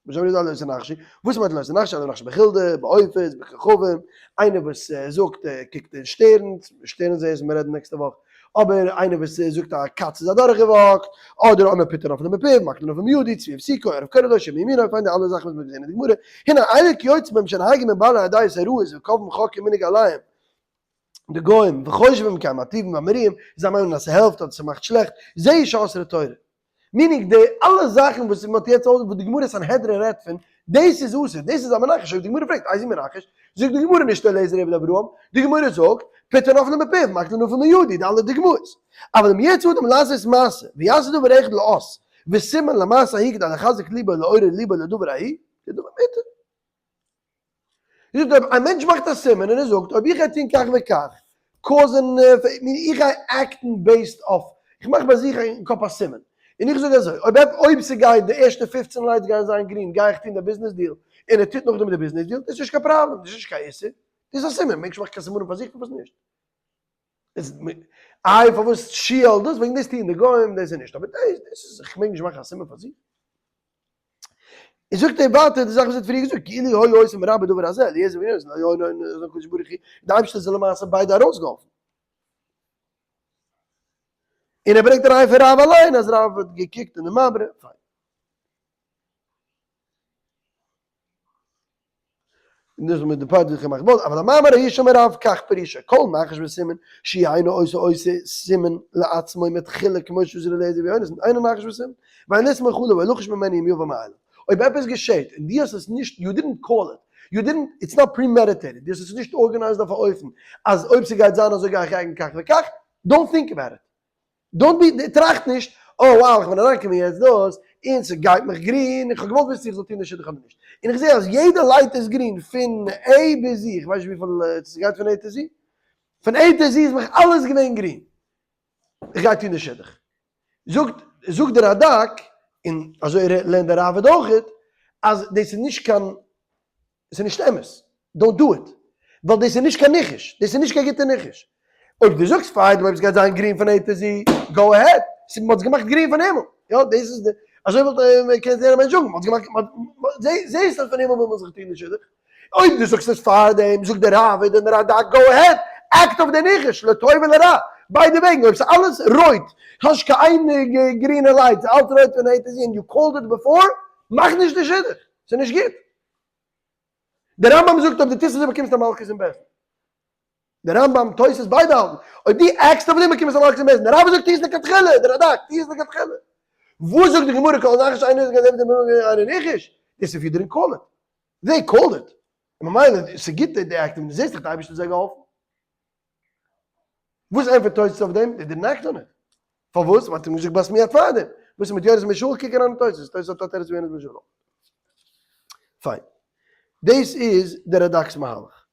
וואס זאגן זיי לא תנחשו? וואס מיינט לא תנחשו? אלו המנחשים בחולדה, בעופות, בכוכבים, איינער וואס זאגט ער קוקט אין שטערנס, שטערן זעערס וועט מען רעדן נעקסטע וואך, אבער איינער וואס זאגט א קאץ איז אדורך געוואקט, אדער אומר פיתא נפלה מפיו, מקלו נפל מידו, צבי הפסיקו, ערב קורא לו, שמן ימינו, פיין די אלע זאכן וואס מ'האט געזען אין די גמרא, הנה אלה כיוצא בהם שנוהגים עם בעלי הדעות הרעות וקובעים חוק ומנהג עליהם, די גוים, וחושבים כי המטיבים והמריעים, זיי מיינען אז ס'העלפט אדער ס'מאכט שלעכט, זהו שאסרה תורה. meaning די אלע זאכן וואס מ'האט יעצט אויס וואס די גמרא סנהדרין רעדט פון, דאס איז אסור, דאס איז א מנחש, אויב די גמרא פרעגט איזהו מנחש, זאגט די גמרא נישט אליעזר עבד אברהם, די גמרא זאגט, פיתא נפלה מפיו, מקלו נפל מידו, די אלע דוגמאות. אבל אם ירצה אדם לעשות מעשה, ויעשה דבר אחד לאות, וסימן למעשה ההיא כדי לחזק ליבו לעורר ליבו לדבר ההיא, זה דבר מותר. זאגט אויב א מענטש מאכט א סימן און ער זאגט אויב איך גיי טון כך וכך, cause ן איך גיי act ן based אויף, איך מאך ביי זיך אין קאפ א סימן, און איך זאג אזוי, אויב אויב ס'גייט די ערשטע 15 lights גייען זיין גרין גיי איך טון די ביזנעס deal, און ער טוט נאכדעם די ביזנעס deal, דאס איז נישט קיין פראבלעם, דאס איז נישט קיין איסור, דאס איז א סימן, מענטש מאכט קיין סימנים פאר זיך פארוואס נישט? איי פארוואס שיעל דאס, וועגן דאס טוען די גוים, דאס איז נישט, אבער דאס דאס איז, איך מעג נישט מאכן א סימן פאר זיך? און זאגט ער ווייטער די זאך וואס ער האט פריער געזאגט, כאילו היה עושה מרבה דבר הזה, אליעזר ויונתן, לא היה נותן הקדוש ברוך הוא, די אייבערשטער זאל למעשה ביידע ארויסגעהאלפן. און ער ברענגט א ראיה פון רב אליין אז רב האט געקוקט אין די מעברה, פיין. און דאס מיט די פארט ווי איך מאך בולט, אבל המאמר ההוא שאמר רב כך פירושו, כל נחש וסימן שאינו עושה עושה סימן לעצמו מתחילה כמו שעשה אליעזר ויונתן, אינו נחש וסימן, ואין לסמוך עליו ולחוש ממנו אם יבא מאליו. אויב עפעס געשעט און דו האסט עס נישט, you didn't call it, you didn't, it's not premeditated, דו האסט עס נישט organized אויף א אופן אז אויב ס'גייט זיין אזוי גיי איך act ן כך וכך, don't think about it. don't be, טראכט נישט, oh wow איך בין אריינגעקומען יעצט דאס, און ס'גייט מיך גרין, איך האב געוואלט וויסן צו איך זאל טון די שידוך אדער נישט, און איך זע אז יעדע light איז גרין פון A ביז Z, איך ווייס נישט וויפיל ס'גייט פון A to Z, פון A to Z איז מיך אלעס געווען גרין, איך גיי טון די שידוך. זאגט זאגט דער רדק, און אזוי לערנט דער ראבד אויכעט, אז דאס איז נישט קיין עס איז נישט אמת, don't do it, ווייל דאס איז נישט קיין ניחוש, דאס איז נישט קיין גוטע ניחוש. אויב דו זאגסט פיין, אויב עס גייט זיין גרין פון A to Z, go ahead, מען האט עס געמאכט גרין פון הימל, יא דאס איז די, אזוי וואלט מען קען זען א מענטש זאגן, מען האט עס געמאכט, זעהסט אז פון הימל וויל מען זיך טון די שידוך, אויב דו זאגסט עס פארדעם, זאגט דער ראבד און דער רדק, go ahead, act אויף די ניחוש, לטוב ולרע, ביידע וועגן, אויב ס'איז אלעס רויט, האסט קיין איין גרינע light, ס'איז אלץ רויט פון A to Z און you called it before, מאך נישט די שידוך, ס'איז נישט גוט. דער רמב ם זאגט אויב דו טוסט אזוי באקומסטו א מלקות אין בית דין. דער רמב ם, תוס' ביידע האלטן, אויב דו act סט אויף דעם באקומסטו א מלקות אין בית דין. דער רמב ם זאגט טו עס לכתחילה, דער רדק, טו עס לכתחילה. וואס זאגט די גמרא כל נחש אינו אינו ניחוש? דאס איז if you didn't call it. They called it. און ממילא ס'גוט די act און דו זעסט דאך די אייבערשטער האט זיי געהאלפן. וואס ענטפערט תוס' אויף דעם? They didn't act on it. פארוואס? ווייל האט אים געזאגט בס מיד פארדעם. וואס איז מיט יונתן בן שאול? קוק אריין אין תוס'. תוס' האט א תירוץ ווי יונתן בן שאול. פיין. דאס איז די רד"ק'ס מהלך.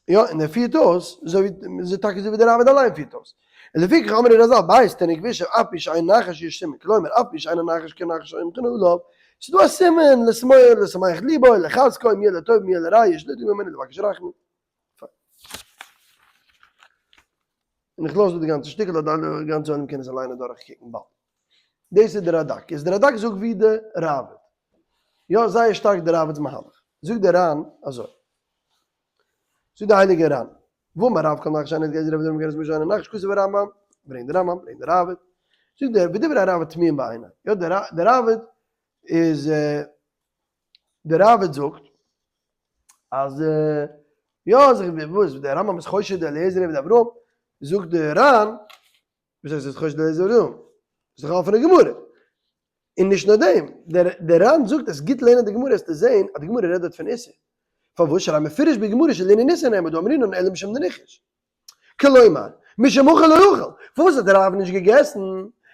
יא, און ער פירט אויס, אזוי ווי, טאקע אזוי ווי דער ראב"ד אליין פירט אויס. און לפיכך אמרו רז"ל בית תינוק וישב אף פי שאין נחש יש סימן, כלומר אף פי שאין הנחש כנחש סומכין עליו, ס'איז דא א סימן לשמוח לשמח ליבו לחזקו אם יהיה לטוב אם יהיה לרע יש לדאוג ממנו לבקש רחמים. און איך לאז דא די גאנצע שטיקל אז די גאנצע עולם קען עס אליין אדורך קוקן באלד. דאס איז די רד"ק. איז די רד"ק זאגט ווי די ראב"ד. יא זייער שטארק די ראב"ד'ס מהלך. זאגט די ר"ן אזוי. זאגט די הייליגע ר"ן. ואמר רב כל נחש אינו כעזר עבד רמב ם משנה נחש כתב הרמב"ם, ברענגט די רמב"ם, ברענגט די ראב"ד. זאגט דער ודברי הראב"ד תמיהים בעיני. יא די ראב"ד איז די ראב"ד זאגט אז יא זיך וואס דער רמב"ם איז חושד אליעזר עבד אברהם, זאגט די ר"ן, וואס הייסט איז חושד אליעזר עבד אברהם? איז דאך א אפענע גמרא. און נישט נאר דעם, דער ר"ן זאגט עס גוט לערנען די גמרא עס צו זען אז די גמרא רעדט דארט פון איסור. פארוואס שהרי מפורש בגמרא שלענין איסור נאמר דא אמרינן אלא משום דניחוש. כלומר, משום הכי לא אכל. פארוואס האט דער רב נישט געגעסן?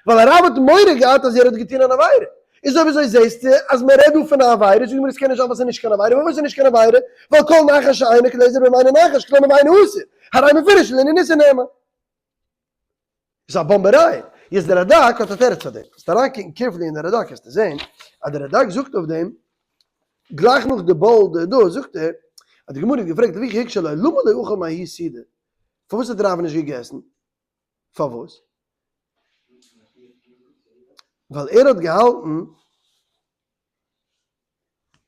ווייל א רב האט מורא געהאט אז ער האט געטון אן עבירה. איז אויב אזוי זעסטו אז מען רעדט דא פון א עבירה, זאגט די גמרא עס קען נישט זיין ווייל עס איז נישט קיין עבירה, פארוואס איז נישט קיין עבירה? ווייל כל נחש שאינו כאלעזר אברהם אינו נחש, כלומר ואינו אסור, הרי מפורש לענין איסור נאמר. איז א באמבעריי. יעצט דער רד"ק האט א תירוץ פאר דעם. זאלסט אריינקוקן carefully אין די רד"ק וועסטו זען אז דער רד"ק זאגט אויף דעם, גלייך נאך די bold דא זאגט ער אז די גמרא האט געפרעגט לפיכך הקשה לו למה לא אכל מההיא סעודה, פארוואס האט רב נישט געגעסן? פארוואס? ווייל ער האט געהאלטן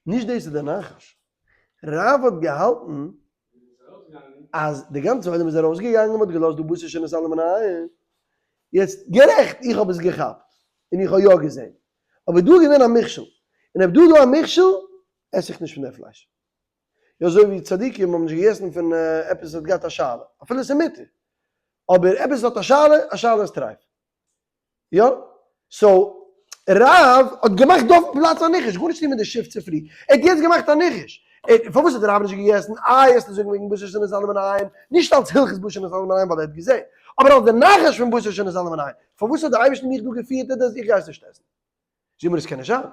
נישט דאס איז דער נחש. רב האט געהאלטן אז די גאנצע עולם איז ארויסגעגאנגען, מען האט געלאזט דא בשר שנתעלם מן העין. יעצט, גערעכט, איך האב עס געכאפט, און איך האב יא געזען. אבער דא איז געווען א מכשול. און אויב דא איז דא א מכשול, עס איך נישט פון די פלייש. יא אזוי ווי צדיקים האבן נישט געגעסן פון עפעס וואס האט געהאט א שאלה, אפילו עס איז מותר. אבער עפעס וואס האט א שאלה, א שאלה איז טרייף. יא, so רב האט געמאכט דא אויפן פלאץ א ניחוש, גארנישט צו טון מיט די שיף צופרי, ער האט יעצט געמאכט א ניחוש, פארוואס האט רב נישט געגעסן, איי וועסטו זאגן וועגן בשר שנתעלם מן העין, נישט אלס הלכות בשר שנתעלם מן העין ווייל ער האט געזען, אבער אלס די נחש פון בשר שנתעלם מן העין, פארוואס האט די אייבערשטער מיך דא געפירט אז איך גיי עס נישט עסן? זאג מיר עס קען נישט זיין.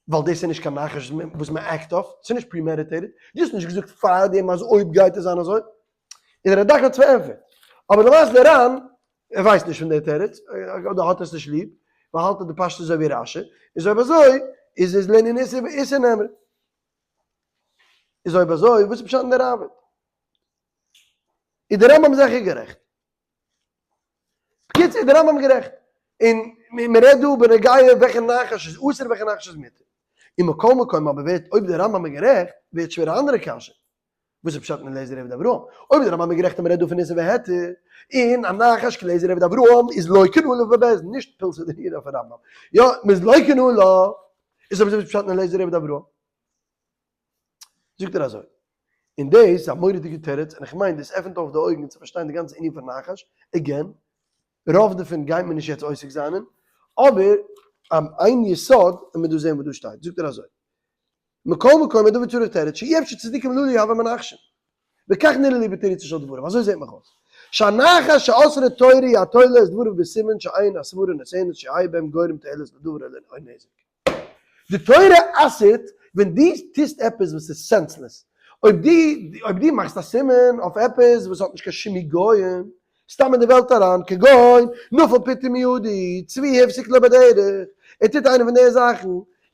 ווייל דאס איז נישט קיין נחש וואס מען act אויף, ס'איז נישט premeditated, דו האסט נישט געזאגט פארדעם אז אויב גייט עס זיין אזוי, און רד"ק האט עס פארענטפערט, אבער למעשה דער ר"ן, ער ווייסט נישט פון די תירוץ, אדער האט עס נישט ליב, ווייל האלט אז די פשט איז אזוי ווי רש"י, איז אויב אזוי איז עס לענין איסור ואיסור נאמר. איז אויב אזוי וואס איז פשט אין די ראב"ד? איז די רמב"ם זיכער גערעכט. בקיצור איז די רמב"ם גערעכט. און מען רעדט דא בנוגע וועלכע נחש איז אסור וועלכע נחש איז מותר. און מכל מקום אבער ווערט אויב די רמב"ם איז גערעכט ווערט שווער א אנדערע קשיא. וואס איז פשט אין אליעזר עבד אברהם? אויב די רמב"ם איז גערעכט אז מען רעדט דא פון איסור והיתר, און א נחש כאליעזר עבד אברהם איז לוקין עליו בבית דין, נישט פלסא דנורא אויפן רמב"ם. יא, מען איז לוקין עליו. איז אויב אזוי וואס איז פשט אין אליעזר עבד אברהם? זאגט ער אזוי, און דאס איז א מורא'דיגע תירוץ, און איך מיין דאס עפנט אויף די אויגן צו פארשטיין די גאנצע ענין פון נחש, again, רוב דערפון גייט מען נישט יעצט עוסק זיין אין, אבער איין יסוד וועט מען דא זען וואס דא שטייט, זאגט ער אזוי, מכל מקום הדבר צריך תירוץ שאי אפשר צדיקים הללו הוו מנחשים, וכך נראה לי בתירוצו של דברים, אזוי זעט מיך אויס, שהנחש שאסרה תורה היא התולה את דבריו בסימן שאין הסברה נותנת שיהא בהם גורם תועלת לדבר או נזק. די תורה אסר'ט ווען דו טוסט עפעס וואס איז senseless. אויב דו אויב דו מאכסט א סימן אויף עפעס וואס האט נישט קיין שום היגיון, סתם אין די וועלט אריין, כגון, נפל פיתא מידו, צבי הפסיק לו בדרך, ער טוט איינע פון די זאכן,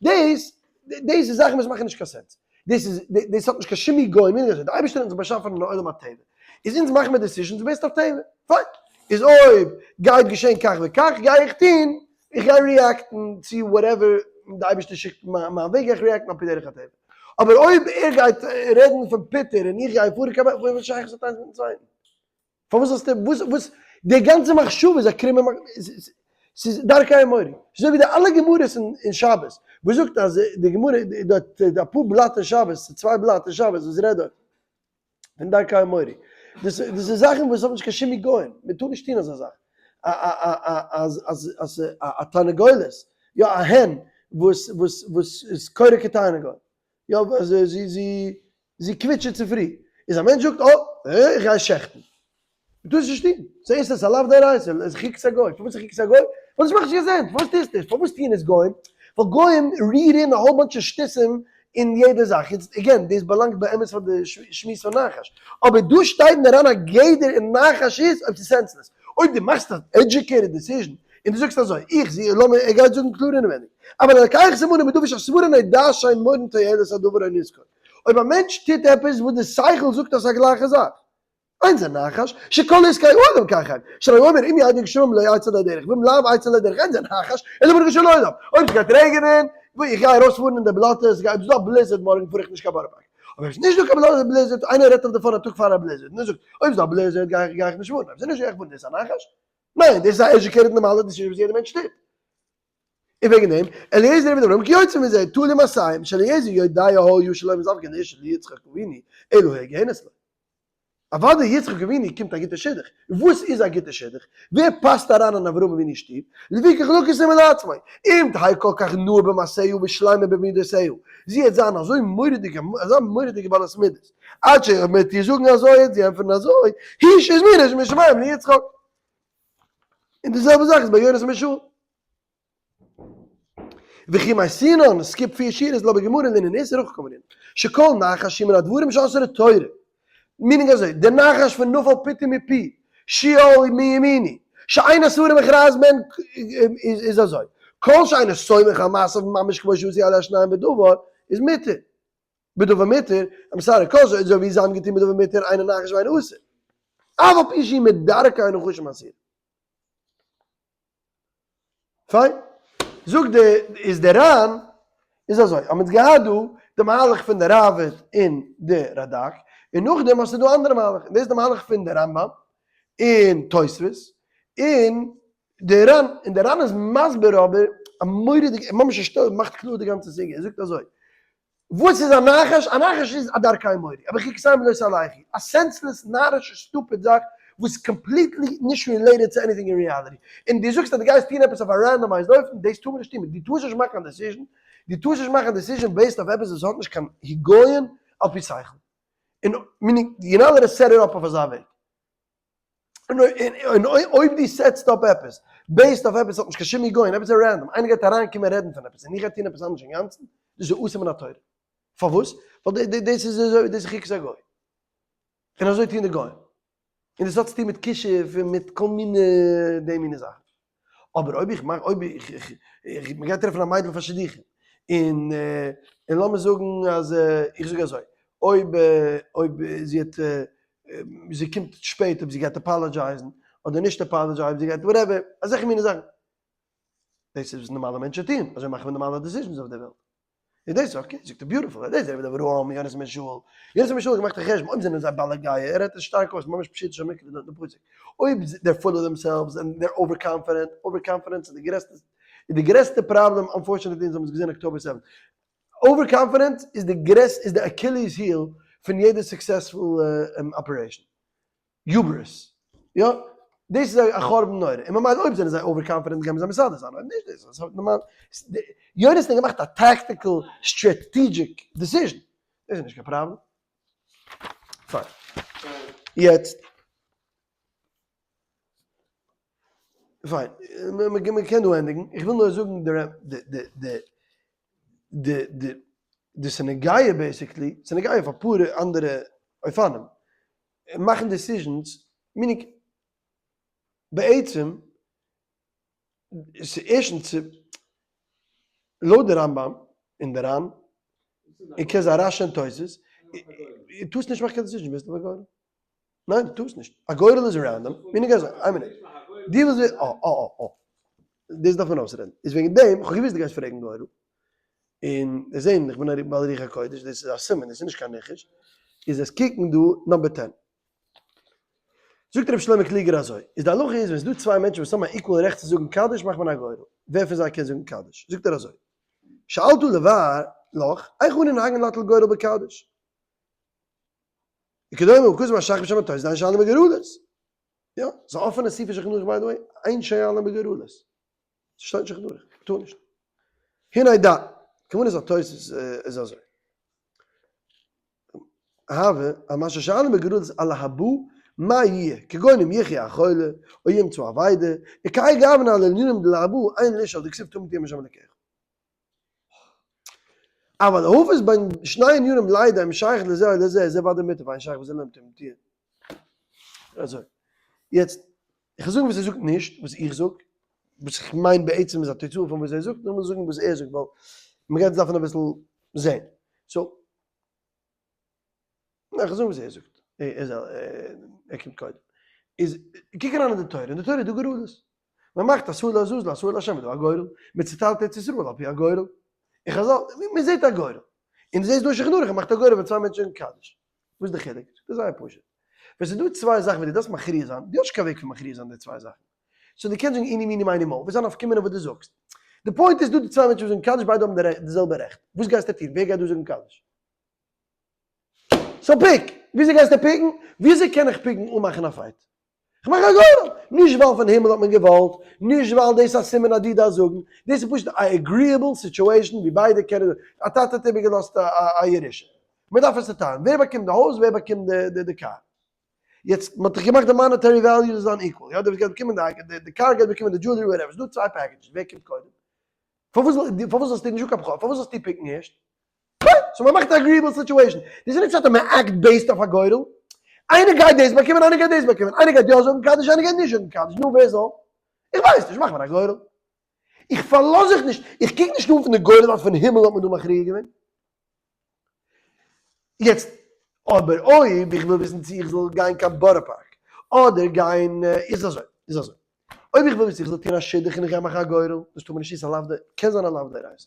דאס דאס איז זאכן וואס מאכן נישט קיין sense. דאס איז דאס האט נישט קיין שום היגיון, די אייבערשטער האט אונז באשאפן אין עולם הטבע, איז אונז מאכן מיר decisions based אויף טבע, פיין. איז אויב גייט געשען כך וכך גיי איך טון איך גיי react ן צו whatever די אייבערשטער שיקט מיין וועג גיי איך react ן על פי דרך הטבע, אבער אויב ער גייט רעדן פון פוטער און איך גיי פארן קיין וואס שייכות האט איינס מיטן צווייטן? פארוואס זאלסטו וואס וואס די גאנצע מחשבה איז א קרומע מחשבה. ס'איז דרכי האמורי. ס'איז אזוי ווי די אלע גמרות אין שבת, וואס זאגט אז די גמרא, דארט אפאר בלאט אין שבת, צוויי בלאט אין שבת וואס רעדט דארט פון דרכי האמורי. דאס איז זאכן וואס האבן נישט קיין שום היגיון, מען טאר נישט טון אזא זאך. אז אז אז א תרנגולת, יא א hen וואס וואס וואס איז קורא כתרנגול, יא זי זי זי זי קוויטשעט צופרי, איז א מענטש זאגט אה איך גיי שעכטן. דו טארסט נישט טון. ס'איז עס א לאו דאורייתא, עס איז חוקת הגוי. פארוואס איז חוקת הגוי? ווייל עס מאכט נישט קיין sense. פארוואס טוסטו עס? פארוואס טוען עס גוים? ווייל גוים רירן א whole bunch of שטותים אין יעדע זאך. יעצט again, דאס באלאנגט באמת פאר די שמועס פון נחש. אבער דא שטייט מיר אריין א גדר אין נחש איז אויב ס'איז senseless. אויב דו מאכסט א educated decision און דו זאגסט אזוי, איך זי, לאמיר, ער גייט זאגן קלאר אינעווייניג, אבל הלקח סימנים בדבר שהסברה נודע שאין מורין תועלת הדבר או נזקו. אויב א מענטש טוט עפעס וואס די שכל זאגט אז ס'איז א גלייכע זאך, אין זה נחש, שכל עסקי האדם כך הם, שהרי הוא אומר אם ירדו גשמים לא יצא לדרך, ואם לאו יצא לדרך אין זה נחש, אלא ברוך של עולם, אויב ס'גייט רעגענען, איך גיי ארויספארן אין די בלאטע, ס'גייט, אויב ס'דא א blizzard מארגן פאר איך נישט קיין בארא פארק, אבער אויב ס'נישט דא קיין blizzard, איינער רעדט אויף די phone א טאג פאר א blizzard, און ער זאגט, אויב ס'דא א blizzard גיי איך נישט פארן, אויב ס'נישט גיי איך פארן, דאס איז א נחש? ניין, דאס איז א educated נארמאלע decision וואס יעדער מענטש טוט. און וועגן דעם, אליעזר עבד אברהם כיוצא מזה, תלוי מעשיהם, שאליעזר יודע היה שלא מזווגין לאשה ליצחק אבינו, אלא הוגנת לו. אוודאי יצחק אבינו קומט א גוטע שידוך. וואס איז א גוטע שידוך? ווער פאסט אריין אין אברהם אבינו'ס שטוב? לפיכך לקח סימן לעצמו, אם תהא כל כך נאה במעשיה ושלימה במידותיה, זי העט זיין אזוי מורא'דיג, אזא מורא'דיגע בעלת מידות, עד שמ'עט איר זאגן אזוי העט זי ענטפערן אזוי, היא שהזמינה משמים ליצחק. און די זעלבע זאך איז ביי יונתן בן שאול. וכי מייסינן, skip פיר שורות לא בגמרא לענין איסור הכי קאמרינן, שכל נחש הוא מן הדברים שאסרה תורה. meaning אזוי, די נחש פון נפל פיתוי מפי, שיעול מימיני, שאין הסברה מכרעת בהן איז אזוי, כל שאינו סומך על מעשיו ממש כמו שעשו אלו השניים בדבר, איז מותר. בדבר מותר, I'm sorry, כל ש אזוי ווי זיי האבן געטון בדבר מותר, אינו נחש ואינו אסור. אף על פי שהיא מדרכי הנחשים אסור. פיין. זאגט די, איז די רן, איז אזוי, האבן אונז געהאט דא די מהלך פון די ראבד און די רדק, און נאכדעם האסטו דא אנדערע מהלך, און דאס איז די מהלך פון די רמב ם און תוספות, און די רן, און די רן איז מסביר אבער א מורא'דיגע, ממש ער שטעלט, מאכט קלאר די גאנצע סוגיא, ער זאגט אזוי, וואס איז א נחש? א נחש איז א דרכי מורי, אבער חוקותיהם לא תלכו, א senseless נארישע stupid זאך וואס איז completely נישט related צו anything אין reality, און דו זאגסט אז דו גייסט טון עפעס אויף א randomized אופן, דאס טאר מען נישט טון, דו טארסט נישט מאכן א decision, דו טארסט נישט מאכן א decision based אויף עפעס וואס האט נישט קיין היגיון על פי שכל, און meaning you're not allowed to set it up אויף אזא וועג. און אויב דו set סט אפ עפעס based אויף עפעס האט נישט קיין שום היגיון, עפעס איז random, איינער גייט אריינקומען רעדן פון עפעס און איך גיי טון עפעס אנדערש אינגאנצן, דאס איז אסור מן התורה. פארוואס? ווייל דאס איז אזוי, דאס איז חוקת הגוי. און אזוי טוען די גוים. און דאס האט צוטון מיט כישוף און מיט כל מיני די מיני זאכן. אבער אויב איך מאך, אויב איך, איך, איך, מען גייט טרעפן א מיידל פאר שידוכים, און, און לאמיר זאגן אז, איך זאג אזוי, אויב, אויב זי האט, זי קומט שפעט, אויב זי גייט apologize ן, אדער נישט apologize ן, זי גייט whatever, אזעלכע מיני זאכן. דאס איז וואס נארמאלע מענטשן טוען, אזוי מאכן מיר נארמאלע decisions אויף דער וועלט. איז דאס okay? זאגט ער beautiful, דאס איז עבד אברהם, יונתן בן שאול, יונתן בן שאול האט געמאכט א חשבון, אויב זענען זיי בעלי גאוה, ער רעדט עס שטארק אויס, ממש פשוטו של מקרא דארט אין די פסוק, אויב they're full of themselves and they're over confident, over confidence איז די גרעסטע, איז די גרעסטע פראבלעם unfortunately אונז האבן עס געזען October 7, over confidence איז די גרעסטע, איז די Achilles heel פון יעדע successful operation. hubris. יא, דאס איז א חורבן נורא. און ממילא אויב זענען זיי over confident קען מען זיי מסדר זיין, אויב נישט דאס איז נארמאל. יונתן האט געמאכט א tactical strategic decision. דאס איז נישט קיין פראבלעם. פיין. יעצט. פיין. מען קען דא ענדיגן. איך וויל נאר זאגן די די די די די די ס'נוגע basically, ס'נוגע אויף אפאר אנדערע אופנים. מאכן decisions, meaning בעצם ערשטנס לויט די רמב ם און די רן, און קען זיין רש י און תוס', דו טארסט נישט מאכן קיין decision based אויף א גורל. ניין דו טארסט נישט. א גורל איז random, meaning אזוי, איין מינוט, דו ווילסט ווערן, אה אה אה אה, דאס דארף מען אויסרעדן, איז וועגן דעם, כ'האב געוואוסט דו גייסט פרעגן גורל, און זעהן איך בין א בעל רוח הקודש, דאס איז א סימן, דאס איז נישט קיין ניחוש, איז עס קוקן דא number 10. זאגט רבי שלמה קלוגער אזוי, איז די הלכה איז ווען ס'איז דא צוויי מענטשן וואס האבן א equal רעכט צו זאגן קדיש מאכט מען א גורל, ווער פון זיי קען זאגן קדיש? זאגט ער אזוי, שאלת לבאר לך, איך אנו נוהגין להטיל גורל בקדיש? וכדומה וכתב הש"ך בשם התוס' אין שואלין בגורלות. יא, ס'איז א אפענע סעיף אין שולחן ערוך by the way, אין שואלין בגורלות. ס'שטייט אין שולחן ערוך, מ'טאר נישט. הנה דא, כוונת התוס' איז אזוי. הוה, אז מה ששואלין בגורלות על להבא, מה יהיה, כגון אם יחיה החולה, או ימצא אבידה, וכהאי גוונא על ענינים דלהבא, אין לשאול דכתיב תמיד תהיה עם השם אלקיך. אבל להפות בין שני ענינים לידע אם שייך לזה או לזה, זה ודאי מותר ואין שייך בזה לומר תמיד תהיה. אזוי. יעצט, איך וועל זאגן וואס ער זאגט נישט, וואס איך זאג, וואס איך מיין בעצם איז א תוצאה פון וואס ער זאגט, נאר איך וויל זאגן וואס ער זאגט, ווייל מ'גייט עס דארפן אביסל זען. so, ניין, איך וועל זאגן וואס ער זאגט. ער קומט קודם. איז, קוק אריין אין די תורה, אין די תורה איז דא גורלות. מען מאכט א שעיר לעזאזל, א שעיר להשם איז דא א גורל, מען צוטיילט ארץ ישראל על פי א גורל, אין חזל, מען זעט א גורל, און דו זעסט דא אין שולחן ערוך ער מאכט א גורל ווען צוויי מענטשן זאגן קדיש, וואס איז די חילוק? זאגט ער זייער פשוט, ווען ס'איז דא צוויי זאכן וואס דו דארפסט מכריע זיין, דו האסט נישט קיין וועג פון מכריע זיין די צוויי זאכן, so דו קענסט זאגן איני מיני מיני מו, וואס איז א נפקא מינה וואס דו זאגסט? די point איז דא די צוויי מענטשן וואס זאגן קדיש ביידע האבן די זעלבע רעכט, וואס גייסטו טון? ווער גייט דא זאגן קדיש? so pick! וויאזוי גייסטו pick ן? וויאזוי קען איך pick ן אן מאכן א fight? כ'מאך א גורל! נישט ווייל פון הימל האט מען געוואלט, נישט ווייל דאס איז א סימן אז דו דארפסט זאגן, דאס איז פשוט א agreeable situation ווי ביידע קענען, א טאטע האט איבערגעלאזט א ירושה, מען דארף עס צוטיילן, ווער באקומט די הויז, ווער באקומט די קאר. יעצט, מען האט דאך געמאכט די monetary value זאל זיין equal, יא, דער וואס גייט באקומען די קאר גייט באקומען די jewelry whatever, ס'איז דא צוויי packages, ווער קומט קודם? פארוואס זאלסטו נישט זאגן קיין בכור? פארוואס זאלסטו pick ן ערשט? פיין, so מען מאכט א agreeable situation. דאס איז נישט פשט אז מען act based אויף א גורל. איינער גייט דאס באקומען, איינער גייט דאס באקומען. איינער גייט יא זאגן קדיש, איינער גייט נישט זאגן קדיש. נו, ווער זאל? איך ווייס נישט, מאך מיר א גורל. איך פארלאז זיך נישט, איך קוק נישט אן פון די גורל אז פון הימל האט מען דא מכריע געווען. יעצט, אבער אויב איך וויל וויסן צו איך זאל גיין קיין בארא פארק, אדער גיין, איז אזוי, איז אזוי. אויב איך וויל וויסן איך זאל טון א שידוך און איך גיי מאכן א גורל, דאס טאר מען נישט טון, ס'איז א לאו דאורייתא, קען זיין א לאו דאורייתא.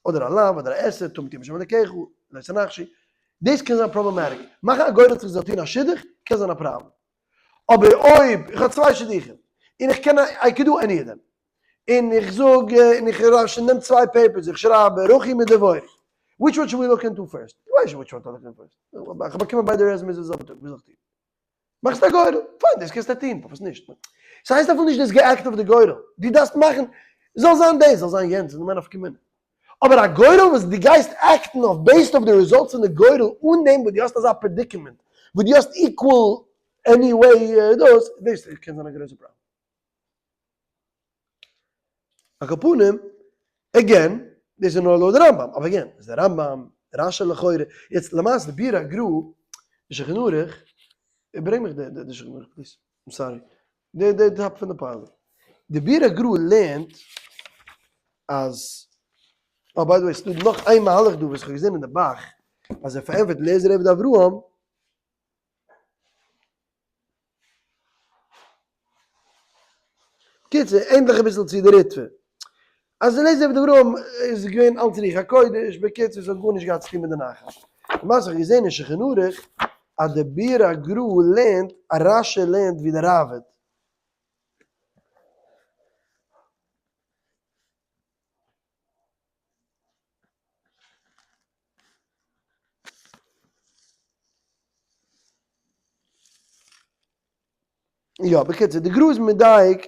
אדער א לאו אדער א עשה, תמים תהיה עם השם אלקיך, לא תנחשו, דאס קען זיין problematic, מאכן א גורל צו איך זאל טון א שידוך קען זיין א פראבלעם, אבער אויב איך האב צוויי שידוכים און איך קען I can do any of them, און איך זאג און איך נעם צוויי papers איך שרייב רוחי מיט דבורי, which one should we look into first? איך ווייס נישט which one to look into first, איך האב באקומען ביידע resumes די זעלבע טאג, וואס זאל איך טון? מאכסט א גורל, פיין דאס קענסטו טון, פארוואס נישט? ס'הייסט אפילו נישט דאס גע act אויף די גורל, דו דארפסט מאכן, זאל זיין דאס, זאל זיין יענץ, איז נישט מיין נפקא מינה. אבער א גורל וואס דו גייסט act ן אויף based אויף די results פון די גורל אן דעם וואס דו האסט אזא predicament וואס דו האסט equal anyway דאס, דאס קען זיין א גרויסע פראבלעם. על כל פנים, again, דאס איז נאר לויט די רמב"ם, אבער again, איז די רמב"ם, רש"י לכאורה, יעצט למעשה די ביאור הגר"א, די שולחן ערוך, ברענג מיך די שולחן ערוך please, I'm sorry, די די top פון די pile, די ביאור הגר"א לערנט אז, אה by the way ס'דא נאך איין מהלך דא וואס איך האב געזען אין די ב"ח, אז ער פארענטפערט אליעזר עבד אברהם, קיצור, ענדליך אביסל צו די ריטב"א. אז אליעזר עבד אברהם איז געווען אלץ רוח הקודש, בקיצור ס'האט גארנישט געהאט צוטון מיט די נחש. למעשה האב איך געזען אין שולחן ערוך אז די ביאור הגר"א לערנט אז רש"י לערנט ווי די ראב"ד. יא, בקיצור, די גר"א איז מדייק,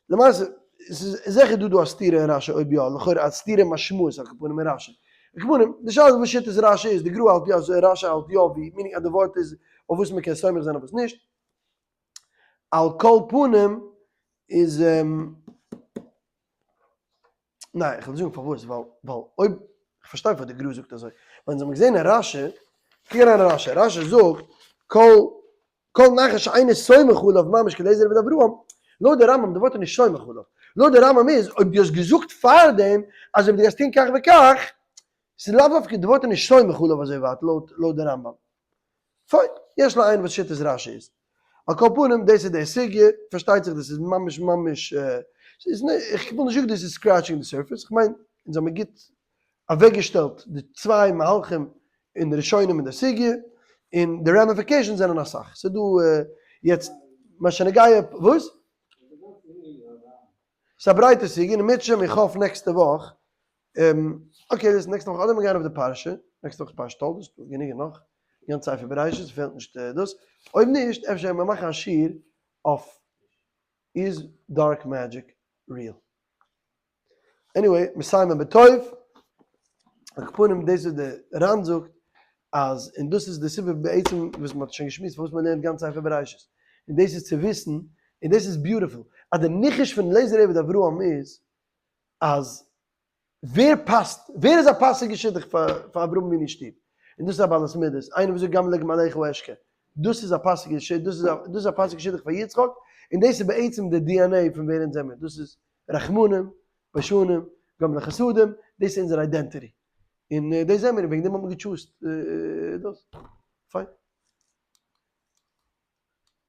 למעשה, ס'איז זיכער דא דא א סתירה אין רש"י, אויב יא, לכאורה א סתירה משמעות על כל פנים אין רש"י. על כל פנים, די שאלה איז וואס שיטת רש"י איז, די גר"א האלט יא אזוי, רש"י האלט יא ווי, meaning אז די ווארט איז אויף וואס מ'קען סומך זיין אויף וואס נישט. על כל פנים איז. ניין, איך וועל זאגן פארוואס, ווייל ווייל אויב, איך פארשטיי פארוואס די גר"א זאגט אזוי, ווייל אונז האבן געזען אין רש"י, קוק אריין אין רש"י, רש"י זאגט, כל כל נחש שאינו סומך עליו ממש כאליעזר עבד אברהם, לויט די רמב"ם, די ווארט איז נישט סומך עליו, לויט די רמב"ם איז, אויב דו האסט געזאגט פארדעם אז אויב דו גייסט טון כך וכך, ס'איז לאו דווקא, די ווארט איז נישט סומך עליו אזוי ווייט לויט לויט די רמב"ם. פיין, יש לעיין וואס שיטת רש"י איז. על כל פנים, דאס איז די סוגיא, פארשטייט זיך דאס איז ממש ממש, ס'איז נישט, איך וויל נישט זאגן דאס איז scratching the surface, איך מיין אונז האמיר גוט אוועקגעשטעלט די צוויי מהלכים אין די ראשונים אין די סוגיא, און די ramifications זענען אסאך. ס'איז דא יעצט. מה שנוגע, וואס? ס'איז א ברייטע סוגיא, און אם ירצה השם איך האף נעקסטע וואך, okay, דאס נעקסטע וואך אדער מיר גייען אויף די פרשה, נעקסטע וואך איז פרשת תולדות, דא גענוג און נאך, גאנץ ספר בראשית, פעלט נישט דאס, אויב נישט אפשר וועלן מיר מאכן א שיעור אויף איז dark magic real. Anyway, מסיימים בטוב, על כל פנים דאס איז די ר"ן זאגט אז, און דאס איז די סיבה בעצם וואס מען האט שוין געשמועסט פארוואס מען לערנט גאנץ ספר בראשית, און דאס איז צו וויסן, און דאס איז beautiful, אז די ניחוש פון אליעזר עבד אברהם איז אז ווער פאסט, ווער איז א פאסיגע שידוך פאר אברהם אבינו'ס שטוב, און דאס איז א בעלת מידות, איינער וואס זאגט גם לגמליך אשקה, דאס איז א פאסיגע שידוך, דאס איז א פאסיגע שידוך פאר יצחק, און דאס איז בעצם די DNA פון ווער אונז זעמיר, דאס איז רחמנים, ביישנים, גומלי חסדים, דאס איז אונזער identity, און דאס זעמיר, און וועגן דעם האט מען גע choose ט דאס. פיין.